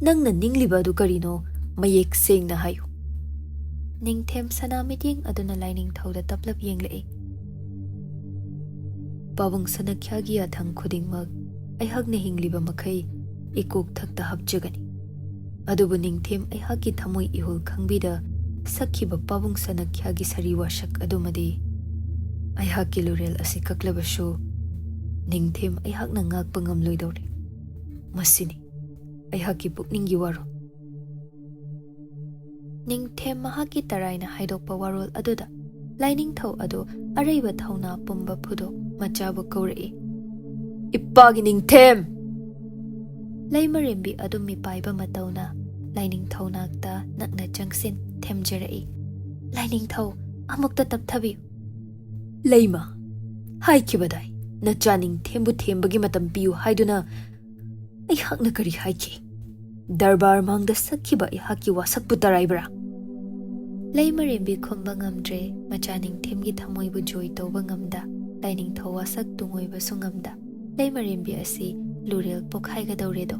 ꯅꯪꯅ ꯅꯤꯡꯂꯤꯕ ꯑꯗꯨ ꯀꯔꯤꯅꯣ? ꯃꯌꯦꯛ ꯁꯦꯡꯅ ꯍꯥꯏꯌꯨ꯫ ꯅꯤꯡꯊꯦꯝ ꯁꯅꯥ ꯃꯤꯠꯌꯦꯡ ꯑꯗꯨꯅ ꯂꯥꯏꯅꯤꯡꯊꯧꯗ ꯇꯞꯂꯞ ꯌꯦꯡꯂꯛꯏ꯫ ꯄꯥꯕꯨꯡ ꯁꯅꯥꯈ꯭ꯌꯥꯒꯤ ꯌꯥꯊꯪ ꯈꯨꯗꯤꯡꯃꯛ ꯑꯩꯍꯥꯛꯅ ꯍꯤꯡꯂꯤꯕ ꯃꯈꯩ ꯏꯀꯣꯛ ꯊꯛꯇ ꯍꯥꯞꯆꯒꯅꯤ꯫ ꯑꯗꯨꯕꯨ ꯅꯤꯡꯊꯦꯝ ꯑꯩꯍꯥꯛꯀꯤ ꯊꯃꯣꯏ ꯏꯍꯨꯜ ꯈꯪꯕꯤꯗ ꯁꯛꯈꯤꯕ ꯄꯥꯕꯨꯡ ꯁꯅꯥꯈ꯭ꯌꯥꯒꯤ ꯁꯥꯔꯤ ꯋꯥꯁꯛ ꯑꯗꯨꯃꯗꯤ ꯑꯩꯍꯥꯛꯀꯤ ꯂꯨꯔꯦꯜ ꯑꯁꯤ ꯀꯛꯂꯕꯁꯨ ꯅꯤꯡꯊꯦꯝ ꯑꯩꯍꯥꯛꯅ ꯉꯥꯛꯄ ꯉꯝꯂꯣꯏꯗꯧꯔꯦ꯫ ꯃꯁꯤꯅꯤ ꯑꯩꯍꯥꯛꯀꯤ ꯄꯨꯛꯅꯤꯡꯒꯤ ꯋꯥꯔꯣꯜ꯫ ꯅꯤꯡꯊꯦꯝ ꯃꯍꯥꯛꯀꯤ ꯇꯔꯥꯏꯅ ꯍꯥꯏꯗꯣꯛꯄ ꯋꯥꯔꯣꯜ ꯑꯗꯨꯗ ꯂꯥꯏꯅꯤꯡꯊꯧ ꯑꯗꯨ ꯑꯔꯩꯕ ꯊꯧꯅꯥ ꯄꯨꯝꯕ ꯐꯨꯗꯣꯛ ꯃꯆꯥꯕꯨ ꯀꯧꯔꯛꯏ, ꯏꯄꯥꯒꯤ ꯅꯤꯡꯊꯦꯝ! ꯂꯩꯃꯔꯦꯝꯕꯤ ꯑꯗꯨ ꯃꯤꯄꯥꯏꯕ ꯃꯇꯧꯅ ꯂꯥꯏꯅꯤꯡꯊꯧ ꯅꯥꯛꯇ ꯅꯛꯅ ꯆꯪꯁꯤꯟ ꯊꯦꯝꯖꯔꯛꯏ, ꯂꯥꯏꯅꯤꯡꯊꯧ, ꯑꯃꯨꯛꯇ ꯇꯞꯊꯕꯤꯌꯨ꯫ ꯂꯩꯃ, ꯍꯥꯏꯈꯤꯕꯗꯥꯏ, ꯅꯆꯥ ꯅꯤꯡꯊꯦꯝꯕꯨ ꯊꯦꯝꯕꯒꯤ ꯃꯇꯝ ꯄꯤꯌꯨ ꯍꯥꯏꯗꯨꯅ ꯑꯩꯍꯥꯛꯅ ꯀꯔꯤ ꯍꯥꯏꯈꯤ? ꯗꯔꯕꯥꯔ ꯃꯥꯡꯗ ꯁꯛꯈꯤꯕ ꯑꯩꯍꯥꯛꯀꯤ ꯋꯥꯁꯛꯄꯨ ꯇꯔꯥꯏꯕ꯭ꯔꯥ? ꯂꯩꯃꯔꯦꯝꯕꯤ ꯈꯨꯝꯕ ꯉꯝꯗ꯭ꯔꯦ꯫ ꯃꯆꯥ ꯅꯤꯡꯊꯦꯝꯒꯤ ꯊꯃꯣꯏꯕꯨ ꯖꯣꯏ ꯇꯧꯕ ꯉꯝꯗ, ꯂꯥꯏꯅꯤꯡꯊꯧ ꯋꯥꯁꯛ ꯇꯨꯡꯑꯣꯏꯕꯁꯨ ꯉꯝꯗ, ꯂꯩꯃꯔꯦꯝꯕꯤ ꯑꯁꯤ ꯂꯨꯔꯦꯜ ꯄꯣꯛꯈꯥꯏꯒꯗꯧꯔꯦꯗꯣ꯫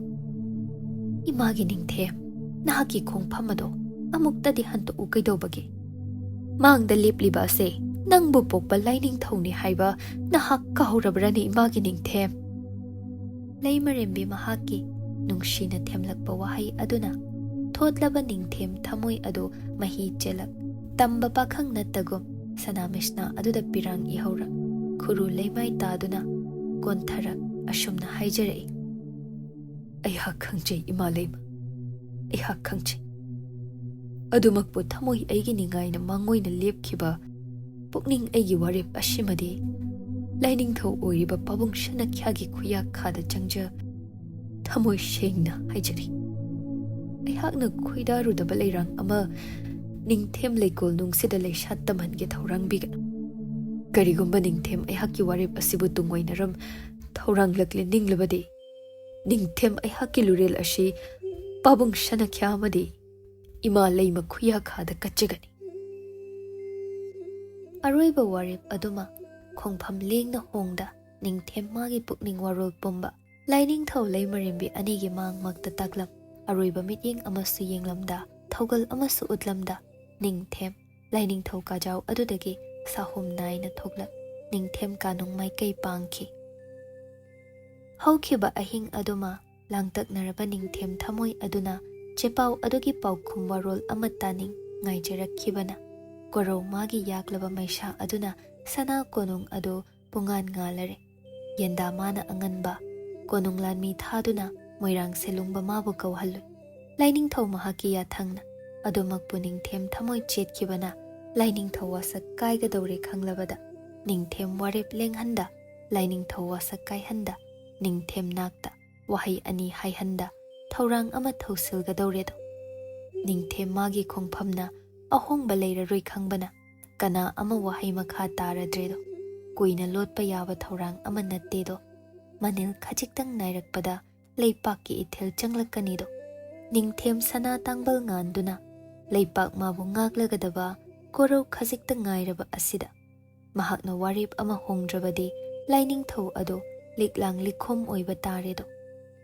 ꯏꯃꯥꯒꯤ ꯅꯤꯡꯊꯦꯝ, ꯅꯍꯥꯛꯀꯤ ꯈꯣꯡꯐꯝ ꯑꯗꯣ ꯑꯃꯨꯛꯇꯗꯤ ꯍꯟꯇꯣꯛꯎ ꯀꯩꯗꯧꯕꯒꯦ? ꯃꯥꯡꯗ ꯂꯦꯞꯂꯤꯕ ꯑꯁꯦ ꯅꯪꯕꯨ ꯄꯣꯛꯄ ꯂꯥꯏꯅꯤꯡꯊꯧꯅꯤ ꯍꯥꯏꯕ ꯅꯍꯥꯛ ꯀꯥꯎꯔꯕ꯭ꯔꯅꯦ, ꯏꯃꯥꯒꯤ ꯅꯤꯡꯊꯦꯝ? ꯂꯩꯃꯔꯦꯝꯕꯤ ꯃꯍꯥꯛꯀꯤ ꯅꯨꯡꯁꯤꯅ ꯊꯦꯝꯂꯛꯄ ꯋꯥꯍꯩ ꯑꯗꯨꯅ ꯊꯣꯠꯂꯕ ꯅꯤꯡꯊꯦꯝ ꯊꯃꯣꯏ ꯑꯗꯨ ꯃꯍꯤ ꯆꯦꯜꯂꯛ, ꯇꯝꯕ ꯄꯥꯈꯪ ꯅꯠꯇꯒꯨꯝ ꯁꯅꯥꯃꯤꯁꯅꯥ ꯑꯗꯨꯗ ꯄꯤꯔꯥꯡ ꯏꯍꯧꯔꯛ, ꯈꯨꯔꯨ ꯂꯩꯃꯥꯏ ꯇꯥꯗꯨꯅ ꯀꯣꯟꯊꯔꯛ ꯑꯁꯨꯝꯅ ꯍꯥꯏꯖꯔꯛꯏ꯫ "ꯑꯩꯍꯥꯛ ꯈꯪꯖꯩ, ꯏꯃꯥ ꯂꯩꯃ, ꯑꯩꯍꯥꯛ ꯈꯪꯖꯩ꯫ ꯑꯗꯨꯃꯛꯄꯨ ꯊꯃꯣꯏ ꯑꯩꯒꯤ ꯅꯤꯡꯉꯥꯏꯅ ꯃꯥꯡꯑꯣꯏꯅ ꯂꯦꯞꯈꯤꯕ ꯄꯨꯛꯅꯤꯡ ꯑꯩꯒꯤ ꯋꯥꯔꯦꯞ ꯑꯁꯤꯃꯗꯤ ꯂꯥꯏꯅꯤꯡꯊꯧ ꯑꯣꯏꯔꯤꯕ ꯄꯥꯕꯨꯡ ꯁꯅꯥꯈ꯭ꯌꯥꯒꯤ ꯈꯨꯌꯥꯈꯥꯗ ꯆꯪꯖ ꯊꯃꯣꯏ ꯁꯦꯡꯅ ꯍꯥꯏꯖꯔꯤ꯫ ꯑꯩꯍꯥꯛꯅ ꯈꯣꯏꯗꯥꯔꯨꯗꯕ ꯂꯩꯔꯥꯡ ꯑꯃ ꯅꯤꯡꯊꯦꯝ ꯂꯩꯀꯣꯜ ꯅꯨꯡꯁꯤꯗ ꯂꯩꯁꯥꯠ ꯇꯝꯍꯟꯒꯦ ꯊꯧꯔꯥꯡꯕꯤꯒꯅꯨ꯫ ꯀꯔꯤꯒꯨꯝꯕ ꯅꯤꯡꯊꯦꯝ ꯑꯩꯍꯥꯛꯀꯤ ꯋꯥꯔꯦꯞ ꯑꯁꯤꯕꯨ ꯇꯨꯡꯑꯣꯏꯅꯔꯝ ꯊꯧꯔꯥꯡꯂꯛꯂꯦ ꯅꯤꯡꯂꯕꯗꯤ, ꯅꯤꯡꯊꯦꯝ ꯑꯩꯍꯥꯛꯀꯤ ꯂꯨꯔꯦꯜ ꯑꯁꯤ ꯄꯥꯕꯨꯡ ꯁꯅꯥꯈ꯭ꯌꯥ ꯑꯃꯗꯤ ꯏꯃꯥ ꯂꯩꯃ ꯈꯨꯌꯥꯈꯥꯗ ꯀꯠꯆꯒꯅꯤ꯫" ꯑꯔꯣꯏꯕ ꯋꯥꯔꯦꯞ ꯑꯗꯨꯃ ꯈꯣꯡꯐꯝ ꯂꯦꯡꯅ ꯍꯣꯡꯗ ꯅꯤꯡꯊꯦꯝ ꯃꯥꯒꯤ ꯄꯨꯛꯅꯤꯡ ꯋꯥꯔꯣꯜ ꯄꯨꯝꯕ ꯂꯥꯏꯅꯤꯡꯊꯧ ꯂꯩꯃꯔꯦꯝꯕꯤ ꯑꯅꯤꯒꯤ ꯃꯥꯡꯃꯛꯇ ꯇꯥꯛꯂꯝ꯫ ꯑꯔꯣꯏꯕ ꯃꯤꯠꯌꯦꯡ ꯑꯃꯁꯨ ꯌꯦꯡꯂꯝꯗ, ꯊꯧꯒꯜ ꯑꯃꯁꯨ ꯎꯠꯂꯝꯗ, ꯅꯤꯡꯊꯦꯝ ꯂꯥꯏꯅꯤꯡꯊꯧ ꯀꯥꯖꯥꯎ ꯑꯗꯨꯗꯒꯤ ꯁꯥꯍꯨꯝ ꯅꯥꯏꯅ ꯊꯣꯛꯂꯛ, ꯅꯤꯡꯊꯦꯝ ꯀꯥꯅꯨꯡ ꯃꯥꯏꯀꯩ ꯄꯥꯡꯈꯤ꯫ ꯍꯧꯈꯤꯕ ꯑꯍꯤꯡ ꯑꯗꯨꯃ ꯂꯥꯡꯇꯛꯅꯔꯕ ꯅꯤꯡꯊꯦꯝ ꯊꯃꯣꯏ ꯑꯗꯨꯅ ꯆꯦꯄꯥꯎ ꯑꯗꯨꯒꯤ ꯄꯥꯎꯈꯨꯝ ꯋꯥꯔꯣꯜ ꯑꯃ ꯇꯥꯅꯤꯡ ꯉꯥꯏꯖꯔꯛꯈꯤꯕꯅ, ꯀꯣꯔꯧ ꯃꯥꯒꯤ ꯌꯥꯛꯂꯕ ꯃꯩꯁꯥ ꯑꯗꯨꯅ ꯁꯅꯥ ꯀꯣꯅꯨꯡ ꯑꯗꯨ ꯄꯨꯡꯉꯥꯟ ꯉꯥꯜꯂꯔꯦ꯫ ꯌꯦꯟꯗꯥ ꯃꯥꯅ ꯑꯉꯟꯕ ꯀꯣꯅꯨꯡ ꯂꯥꯟꯃꯤ ꯊꯥꯗꯨꯅ ꯃꯣꯏꯔꯥꯡ ꯁꯦꯂꯨꯡꯕ ꯃꯥꯕꯨ ꯀꯧꯍꯜꯂꯨ꯫ ꯂꯥꯏꯅꯤꯡꯊꯧ ꯃꯍꯥꯛꯀꯤ ꯌꯥꯊꯪꯅ꯫ ꯑꯗꯨꯃꯛꯄꯨ ꯅꯤꯡꯊꯦꯝ ꯊꯃꯣꯏ ꯆꯦꯠꯈꯤꯕꯅ ꯂꯥꯏꯅꯤꯡꯊꯧ ꯋꯥꯁꯛ ꯀꯥꯏꯒꯗꯧꯔꯦ ꯈꯪꯂꯕꯗ, ꯅꯤꯡꯊꯦꯝ ꯋꯥꯔꯦꯞ ꯂꯦꯡꯍꯟꯗ, ꯂꯥꯏꯅꯤꯡꯊꯧ ꯋꯥꯁꯛ ꯀꯥꯏꯍꯟꯗ, ꯅꯤꯡꯊꯦꯝ ꯅꯥꯛꯇ ꯋꯥꯍꯩ ꯑꯅꯤ ꯍꯥꯏꯍꯟꯗ ꯊꯧꯔꯥꯡ ꯑꯃ ꯊꯧꯁꯤꯜꯒꯗꯧꯔꯦꯗꯣ꯫ ꯅꯤꯡꯊꯦꯝ ꯃꯥꯒꯤ ꯈꯣꯡꯐꯝꯅ ꯑꯍꯣꯡꯕ ꯂꯩꯔꯔꯣꯏ ꯈꯪꯕꯅ ꯀꯅꯥ ꯑꯃ ꯋꯥꯍꯩ ꯃꯈꯥ ꯇꯥꯔꯗ꯭ꯔꯦꯗꯣ꯫ ꯀꯨꯏꯅ ꯂꯣꯠꯄ ꯌꯥꯕ ꯊꯧꯔꯥꯡ ꯑꯃ ꯅꯠꯇꯦꯗꯣ꯫ ꯃꯅꯤꯜ ꯈꯖꯤꯛꯇꯪ ꯅꯥꯏꯔꯛꯄꯗ ꯂꯩꯄꯥꯛꯀꯤ ꯏꯊꯤꯜ ꯆꯪꯂꯛꯀꯅꯤꯗꯣ꯫ ꯅꯤꯡꯊꯦꯝ ꯁꯅꯥ ꯇꯥꯡꯕꯜ ꯉꯥꯟꯗꯨꯅ ꯂꯩꯄꯥꯛ ꯃꯥꯕꯨ ꯉꯥꯛꯂꯒꯗꯕ ꯀꯣꯔꯧ ꯈꯖꯤꯛꯇ ꯉꯥꯏꯔꯕ ꯑꯁꯤꯗ ꯃꯍꯥꯛꯅ ꯋꯥꯔꯦꯞ ꯑꯃ ꯍꯣꯡꯗ꯭ꯔꯕꯗꯤ ꯂꯥꯏꯅꯤꯡꯊꯧ ꯑꯗꯨ ꯂꯤꯛꯂꯥꯡ ꯂꯤꯈꯣꯝ ꯑꯣꯏꯕ ꯇꯥꯔꯦꯗꯣ꯫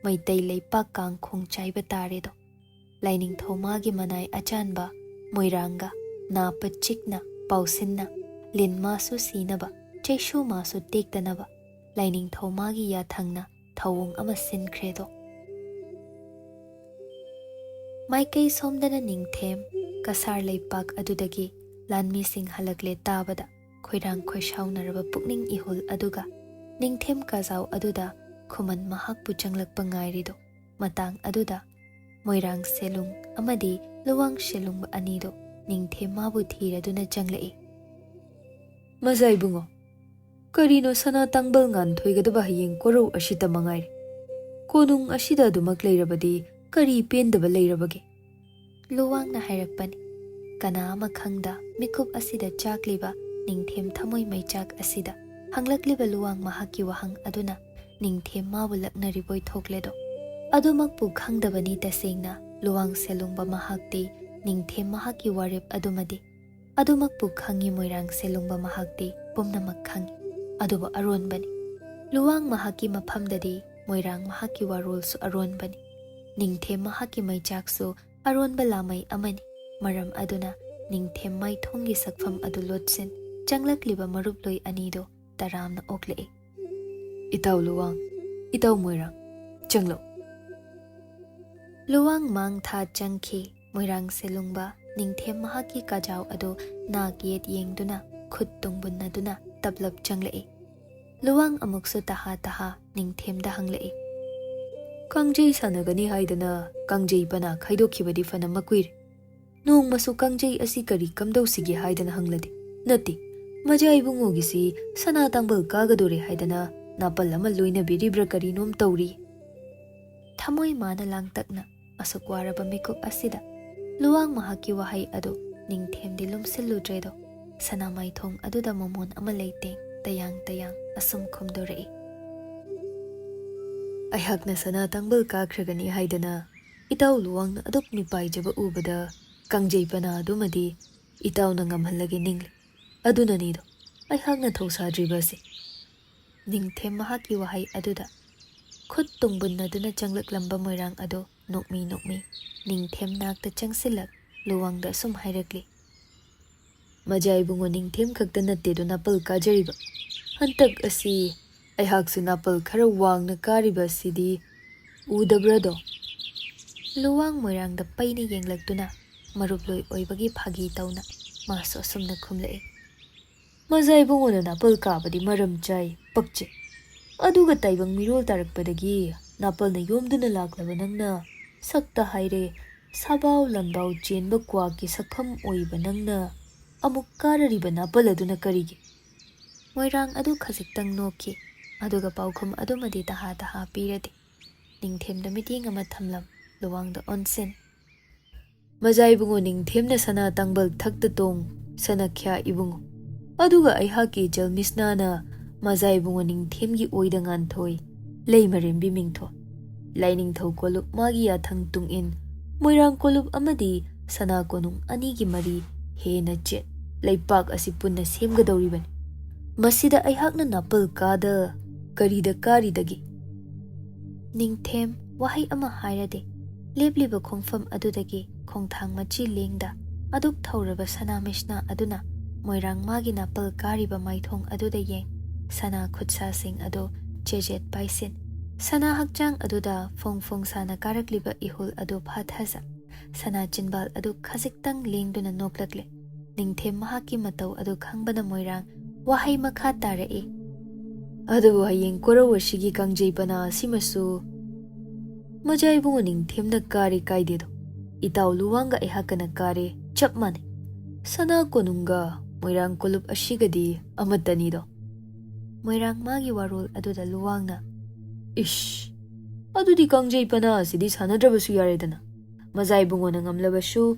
ꯃꯩꯇꯩ ꯂꯩꯄꯥꯛ ꯀꯥꯡꯈꯣꯡ ꯆꯥꯏꯕ ꯇꯥꯔꯦꯗꯣ꯫ ꯂꯥꯏꯅꯤꯡꯊꯧ ꯃꯥꯒꯤ ꯃꯅꯥꯏ ꯑꯆꯥꯟꯕ ꯃꯣꯏꯔꯥꯡꯒ ꯅꯥ ꯄꯠꯆꯤꯛꯅ ꯄꯥꯎꯁꯤꯟꯅ ꯂꯤꯟ ꯃꯥꯁꯨ ꯁꯤꯅꯕ, ꯆꯩꯁꯨ ꯃꯥꯁꯨ ꯇꯦꯛꯇꯅꯕ ꯂꯥꯏꯅꯤꯡꯊꯧ ꯃꯥꯒꯤ ꯌꯥꯊꯪꯅ ꯊꯧꯑꯣꯡ ꯑꯃ ꯁꯤꯟꯈ꯭ꯔꯦꯗꯣ꯫ ꯃꯥꯏꯀꯩ ꯁꯣꯝꯗꯅ ꯅꯤꯡꯊꯦꯝ ꯀꯁꯥꯔ ꯂꯩꯄꯥꯛ ꯑꯗꯨꯗꯒꯤ ꯂꯥꯟꯃꯤꯁꯤꯡ ꯍꯜꯂꯛꯂꯦ ꯇꯥꯕꯗ ꯈꯣꯏꯔꯥꯡ ꯈꯣꯏꯁꯥꯎꯅꯔꯕ ꯄꯨꯛꯅꯤꯡ ꯏꯍꯨꯜ ꯑꯗꯨꯒ ꯅꯤꯡꯊꯦꯝ ꯀꯥꯖꯥꯎ ꯑꯗꯨꯗ ꯈꯨꯃꯟ ꯃꯍꯥꯛꯄꯨ ꯆꯪꯂꯛꯄ ꯉꯥꯏꯔꯤꯗꯣ꯫ ꯃꯇꯥꯡ ꯑꯗꯨꯗ ꯃꯣꯏꯔꯥꯡ ꯁꯦꯂꯨꯡ ꯑꯃꯗꯤ ꯂꯨꯋꯥꯡ ꯁꯦꯂꯨꯡꯕ ꯑꯅꯤꯗꯣ ꯅꯤꯡꯊꯦꯝ ꯃꯥꯕꯨ ꯊꯤꯔꯗꯨꯅ ꯆꯪꯂꯛꯏ꯫ "ꯃꯖꯥ ꯏꯕꯨꯡꯉꯣ, ꯀꯔꯤꯅꯣ ꯁꯅꯥ ꯇꯥꯡꯕꯜ ꯉꯥꯟꯊꯣꯏꯒꯗꯕ ꯍꯌꯦꯡ ꯀꯣꯔꯧ ꯑꯁꯤꯇ ꯃꯉꯥꯏꯔꯦ? ꯀꯣꯅꯨꯡ ꯑꯁꯤꯗ ꯑꯗꯨꯃꯛ ꯂꯩꯔꯕꯗꯤ ꯀꯔꯤ ꯄꯦꯟꯗꯕ ꯂꯩꯔꯕꯒꯦ?" ꯂꯨꯋꯥꯡꯅ ꯍꯥꯏꯔꯛꯄꯅꯤ꯫ ꯀꯅꯥ ꯑꯃ ꯈꯪꯗ ꯃꯤꯀꯨꯞ ꯑꯁꯤꯗ ꯆꯥꯛꯂꯤꯕ ꯅꯤꯡꯊꯦꯝ ꯊꯃꯣꯏ ꯃꯩꯆꯥꯛ ꯑꯁꯤꯗ ꯍꯪꯂꯛꯂꯤꯕ ꯂꯨꯋꯥꯡ ꯃꯍꯥꯛꯀꯤ ꯋꯥꯍꯪ ꯑꯗꯨꯅ ꯅꯤꯡꯊꯦꯝ ꯃꯥꯕꯨ ꯂꯛꯅꯔꯤꯕꯣꯏ ꯊꯣꯛꯂꯦꯗꯣ꯫ ꯑꯗꯨꯃꯛꯄꯨ ꯈꯪꯗꯕꯅꯤ ꯇꯁꯦꯡꯅ ꯂꯨꯋꯥꯡ ꯁꯦꯂꯨꯡꯕ ꯃꯍꯥꯛꯇꯤ ꯅꯤꯡꯊꯦꯝ ꯃꯍꯥꯛꯀꯤ ꯋꯥꯔꯦꯞ ꯑꯗꯨꯃꯗꯤ꯫ ꯑꯗꯨꯃꯛꯄꯨ ꯈꯪꯉꯤ ꯃꯣꯏꯔꯥꯡ ꯁꯦꯂꯨꯡꯕ ꯃꯍꯥꯛꯇꯤ ꯄꯨꯝꯅꯃꯛ ꯈꯪꯉꯤ꯫ ꯑꯗꯨꯕꯨ ꯑꯔꯣꯟꯕꯅꯤ꯫ ꯂꯨꯋꯥꯡ ꯃꯍꯥꯛꯀꯤ ꯃꯐꯝꯗꯗꯤ ꯃꯣꯏꯔꯥꯡ ꯃꯍꯥꯛꯀꯤ ꯋꯥꯔꯣꯜꯁꯨ ꯑꯔꯣꯟꯕꯅꯤ꯫ ꯅꯤꯡꯊꯦꯝ ꯃꯍꯥꯛꯀꯤ ꯃꯩꯆꯥꯛꯁꯨ ꯑꯔꯣꯟꯕ ꯂꯥꯃꯩ ꯑꯃꯅꯤ꯫ ꯃꯔꯝ ꯑꯗꯨꯅ ꯅꯤꯡꯊꯦꯝ ꯃꯥꯏꯊꯣꯡꯒꯤ ꯁꯛꯐꯝ ꯑꯗꯨ ꯂꯣꯠꯁꯤꯟ ꯆꯪꯂꯛꯂꯤꯕ ꯃꯔꯨꯞꯂꯣꯏ ꯑꯅꯤꯗꯨ ꯇꯔꯥꯝꯅ ꯑꯣꯛꯂꯛꯏ꯫ "ꯏꯇꯥꯎ ꯂꯨꯋꯥꯡ, ꯏꯇꯥꯎ ꯃꯣꯏꯔꯥꯡ, ꯆꯪꯂꯛꯎ꯫" ꯂꯨꯋꯥꯡ ꯃꯥꯡ ꯊꯥ ꯆꯪꯈꯤ꯫ ꯃꯣꯏꯔꯥꯡ ꯁꯦꯂꯨꯡꯕ ꯅꯤꯡꯊꯦꯝ ꯃꯍꯥꯛꯀꯤ ꯀꯥꯖꯥꯎ ꯑꯗꯨ ꯅꯥꯛ ꯌꯦꯠ ꯌꯦꯡꯗꯨꯅ ꯈꯨꯠ ꯇꯨꯡꯕꯨꯟꯅꯗꯨꯅ ꯇꯞꯂꯞ ꯆꯪꯂꯛꯏ꯫ ꯂꯨꯋꯥꯡ ꯑꯃꯨꯛꯁꯨ ꯇꯍꯥ ꯇꯍꯥ ꯅꯤꯡꯊꯦꯝꯗ ꯍꯪꯂꯛꯏ꯫ "ꯀꯥꯡꯖꯩ ꯁꯥꯟꯅꯒꯅꯤ ꯍꯥꯏꯗꯅ ꯀꯥꯡꯖꯩ ꯄꯅꯥ ꯈꯥꯏꯗꯣꯛꯈꯤꯕꯗꯤ ꯐꯅ ꯃꯀꯨꯏꯔꯦ꯫ ꯅꯣꯡꯃꯁꯨ ꯀꯥꯡꯖꯩ ꯑꯁꯤ ꯀꯔꯤ ꯀꯝꯗꯧꯁꯤꯒꯦ ꯍꯥꯏꯗꯅ ꯍꯪꯂꯗꯤ?" "ꯅꯠꯇꯦ, ꯃꯖꯥ ꯏꯕꯨꯡꯉꯣꯒꯤꯁꯤ ꯁꯅꯥ ꯇꯥꯡꯕꯜ ꯀꯥꯒꯗꯣꯔꯦ ꯍꯥꯏꯗꯅ ꯅꯥꯄꯜ ꯑꯃ ꯂꯣꯏꯅꯕꯤꯔꯤꯕ꯭ꯔꯥ ꯀꯔꯤꯅꯣꯝ ꯇꯧꯔꯤ꯫" ꯊꯃꯣꯏ ꯃꯥꯅ ꯂꯥꯡꯇꯛꯅ ꯑꯁꯨꯛ ꯋꯥꯔꯕ ꯃꯤꯀꯨꯞ ꯑꯁꯤꯗ ꯂꯨꯋꯥꯡ ꯃꯍꯥꯛꯀꯤ ꯋꯥꯍꯩ ꯑꯗꯨ ꯅꯤꯡꯊꯦꯝꯗꯤ ꯂꯨꯝꯁꯤꯜꯂꯨꯗ꯭ꯔꯦꯗꯣ꯫ ꯁꯅꯥꯃꯥꯏꯊꯣꯡ ꯑꯗꯨꯗ ꯃꯃꯣꯟ ꯑꯃ ꯂꯩꯇꯦꯡ ꯇꯌꯥꯡ ꯇꯌꯥꯡ ꯑꯁꯨꯝ ꯈꯨꯝꯗꯣꯔꯛꯏ꯫ "ꯑꯩꯍꯥꯛꯅ ꯁꯅꯥ ꯇꯥꯡꯕꯜ ꯀꯥꯈ꯭ꯔꯒꯅꯤ ꯍꯥꯏꯗꯅ ꯏꯇꯥꯎ ꯂꯨꯋꯥꯡꯅ ꯑꯗꯨꯛ ꯃꯤꯄꯥꯏꯖꯕ ꯎꯕꯗ ꯀꯥꯡꯖꯩ ꯄꯅꯥ ꯑꯗꯨꯃꯗꯤ ꯏꯇꯥꯎꯅ ꯉꯝꯍꯜꯂꯒꯦ ꯅꯤꯡꯂꯤ꯫ ꯑꯗꯨꯅꯅꯤꯗꯣ ꯑꯩꯍꯥꯛꯅ ꯊꯧꯁꯥꯗ꯭ꯔꯤꯕ ꯑꯁꯤ꯫" ꯅꯤꯡꯊꯦꯝ ꯃꯍꯥꯛꯀꯤ ꯋꯥꯍꯩ ꯑꯗꯨꯗ ꯈꯨꯠ ꯇꯨꯡꯕꯨꯟꯅꯗꯨꯅ ꯆꯪꯂꯛꯂꯝꯕ ꯃꯣꯏꯔꯥꯡ ꯑꯗꯨ ꯅꯣꯛꯃꯤ ꯅꯣꯛꯃꯤ ꯅꯤꯡꯊꯦꯝ ꯅꯥꯛꯇ ꯆꯪꯁꯤꯜꯂꯛ ꯂꯨꯋꯥꯡꯗ ꯑꯁꯨꯝ ꯍꯥꯏꯔꯛꯂꯤ꯫ "ꯃꯖꯥ ꯏꯕꯨꯡꯉꯣ ꯅꯤꯡꯊꯦꯝ ꯈꯛꯇ ꯅꯠꯇꯦꯗꯣ ꯅꯥꯄꯜ ꯀꯥꯖꯔꯤꯕ꯫ ꯍꯟꯇꯛ ꯑꯁꯤ ꯑꯩꯍꯥꯛꯁꯨ ꯅꯥꯄꯜ ꯈꯔ ꯋꯥꯡꯅ ꯀꯥꯔꯤꯕ ꯑꯁꯤꯗꯤ ꯎꯗꯕ꯭ꯔꯥꯗꯣ? ꯂꯨꯋꯥꯡ ꯃꯣꯏꯔꯥꯡꯗ ꯄꯩꯅ ꯌꯦꯡꯂꯛꯇꯨꯅ ꯃꯔꯨꯞꯂꯣꯏ ꯑꯣꯏꯕꯒꯤ ꯐꯥꯒꯤ ꯇꯧꯅ ꯃꯥꯁꯨ ꯑꯁꯨꯝꯅ ꯈꯨꯝꯂꯛꯏ꯫ ꯃꯖꯥ ꯏꯕꯨꯡꯉꯣꯅ ꯅꯥꯄꯜ ꯀꯥꯕꯗꯤ ꯃꯔꯝ ꯆꯥꯏ, ꯄꯛꯆꯩ꯫ ꯑꯗꯨꯒ ꯇꯥꯏꯕꯪ ꯃꯤꯔꯣꯜ ꯇꯥꯔꯛꯄꯗꯒꯤ ꯅꯥꯄꯜꯅ ꯌꯣꯝꯗꯨꯅ ꯂꯥꯛꯂꯕ ꯅꯪꯅ ꯁꯛꯇ ꯍꯥꯏꯔꯦ, ꯁꯥꯕꯥꯎ ꯂꯝꯕꯥꯎ ꯆꯦꯟꯕ ꯀ꯭ꯋꯥꯛꯀꯤ ꯁꯛꯐꯝ ꯑꯣꯏꯕ ꯅꯪꯅ ꯑꯃꯨꯛ ꯀꯥꯔꯔꯤꯕ ꯅꯥꯄꯜ ꯑꯗꯨꯅ ꯀꯔꯤꯒꯤ? ꯃꯣꯏꯔꯥꯡ ꯑꯗꯨ ꯈꯖꯤꯛꯇꯪ ꯅꯣꯛꯈꯤ, ꯑꯗꯨꯒ ꯄꯥꯎꯈꯨꯝ ꯑꯗꯨꯃꯗꯤ ꯇꯍꯥ ꯇꯍꯥ ꯄꯤꯔꯗꯦ꯫ ꯅꯤꯡꯊꯦꯝꯗ ꯃꯤꯠꯌꯦꯡ ꯑꯃ ꯊꯝꯂꯝ, ꯂꯨꯋꯥꯡꯗ ꯑꯣꯟꯁꯤꯟ꯫ ꯃꯖꯥ ꯏꯕꯨꯡꯉꯣ ꯅꯤꯡꯊꯦꯝꯅ ꯁꯅꯥ ꯇꯥꯡꯕꯜ ꯊꯛꯇ ꯇꯣꯡ, ꯁꯅꯥꯈ꯭ꯌꯥ ꯏꯕꯨꯡꯉꯣ꯫ ꯑꯗꯨꯒ ꯑꯩꯍꯥꯛꯀꯤ ꯏꯆꯜ ꯃꯤꯁꯅꯥꯅ ꯃꯖꯥ ꯏꯕꯨꯡꯉꯣ ꯅꯤꯡꯊꯦꯝꯒꯤ ꯑꯣꯏꯗ ꯉꯥꯟꯊꯣꯏ, ꯂꯩꯃꯔꯦꯝꯕꯤ ꯃꯤꯡꯊꯣꯜ꯫ ꯂꯥꯏꯅꯤꯡꯊꯧ ꯀꯣꯂꯨꯞ ꯃꯥꯒꯤ ꯌꯥꯊꯪ ꯇꯨꯡꯏꯟ, ꯃꯣꯏꯔꯥꯡ ꯀꯣꯂꯨꯞ ꯑꯃꯗꯤ ꯁꯅꯥ ꯀꯣꯅꯨꯡ ꯑꯅꯤꯒꯤ ꯃꯔꯤ ꯍꯦꯟꯅ ꯆꯦꯠ, ꯂꯩꯄꯥꯛ ꯑꯁꯤ ꯄꯨꯟꯅ ꯁꯦꯝꯒꯗꯧꯔꯤꯕꯅꯤ꯫ ꯃꯁꯤꯗ ꯑꯩꯍꯥꯛꯅ ꯅꯥꯄꯜ ꯀꯥꯗ ꯀꯔꯤꯗ ꯀꯥꯔꯤꯗꯒꯦ? ꯅꯤꯡꯊꯦꯝ ꯋꯥꯍꯩ ꯑꯃ ꯍꯥꯏꯔꯗꯦ, ꯂꯦꯞꯂꯤꯕ ꯈꯣꯡꯐꯝ ꯑꯗꯨꯗꯒꯤ ꯈꯣꯡꯊꯥꯡ ꯃꯆꯤ ꯂꯦꯡꯗ ꯑꯗꯨꯛ ꯊꯧꯔꯕ ꯁꯅꯥ ꯃꯤꯁꯅꯥ ꯑꯗꯨꯅ ꯃꯣꯏꯔꯥꯡ ꯃꯥꯒꯤ ꯅꯥꯄꯜ ꯀꯥꯔꯤꯕ ꯃꯥꯏꯊꯣꯡ ꯑꯗꯨꯗ ꯌꯦꯡ, ꯁꯅꯥ ꯈꯨꯠꯁꯥꯁꯤꯡ ꯑꯗꯨ ꯆꯦꯖꯦꯠ ꯄꯥꯏꯁꯤꯟ, ꯁꯅꯥ ꯍꯛꯆꯥꯡ ꯑꯗꯨꯗ ꯐꯣꯡ ꯐꯣꯡ ꯁꯥꯅ ꯀꯥꯔꯛꯂꯤꯕ ꯏꯍꯨꯜ ꯑꯗꯨ ꯐꯥꯊꯖ, ꯁꯅꯥ ꯆꯤꯟꯕꯥꯜ ꯑꯗꯨ ꯈꯖꯤꯛꯇꯪ ꯂꯦꯡꯗꯨꯅ ꯅꯣꯛꯂꯛꯂꯦ꯫ ꯅꯤꯡꯊꯦꯝ ꯃꯍꯥꯛꯀꯤ ꯃꯇꯧ ꯑꯗꯨ ꯈꯪꯕꯅ ꯃꯣꯏꯔꯥꯡ ꯋꯥꯍꯩ ꯃꯈꯥ ꯇꯥꯔꯛꯏ꯫ ꯑꯗꯨꯕꯨ ꯍꯌꯦꯡ ꯀꯣꯔꯧ ꯑꯁꯤꯒꯤ ꯀꯥꯡꯖꯩ ꯄꯅꯥ ꯑꯁꯤꯃꯁꯨ ꯃꯖꯥ ꯏꯕꯨꯡꯉꯣ ꯅꯤꯡꯊꯦꯝꯅ ꯀꯥꯔꯦ ꯀꯥꯏꯗꯦꯗꯣ, ꯏꯇꯥꯎ ꯂꯨꯋꯥꯡꯒ ꯑꯩꯍꯥꯛꯀꯅ ꯀꯥꯔꯦ ꯆꯞ ꯃꯥꯟꯅꯩ꯫ ꯁꯅꯥ ꯀꯣꯅꯨꯡꯒ ꯃꯣꯏꯔꯥꯡ ꯀꯣꯂꯨꯞ ꯑꯁꯤꯒꯗꯤ ꯑꯃꯠꯇꯅꯤꯗꯣ꯫ ꯃꯣꯏꯔꯥꯡ ꯃꯥꯒꯤ ꯋꯥꯔꯣꯜ ꯑꯗꯨꯗ ꯂꯨꯋꯥꯡꯅ, ꯏꯁ, ꯑꯗꯨꯗꯤ ꯀꯥꯡꯖꯩ ꯄꯅꯥ ꯑꯁꯤꯗꯤ ꯁꯥꯟꯅꯗ꯭ꯔꯕꯁꯨ ꯌꯥꯔꯦꯗꯅ꯫ ꯃꯖꯥ ꯏꯕꯨꯡꯉꯣꯅ ꯉꯝꯂꯕꯁꯨ,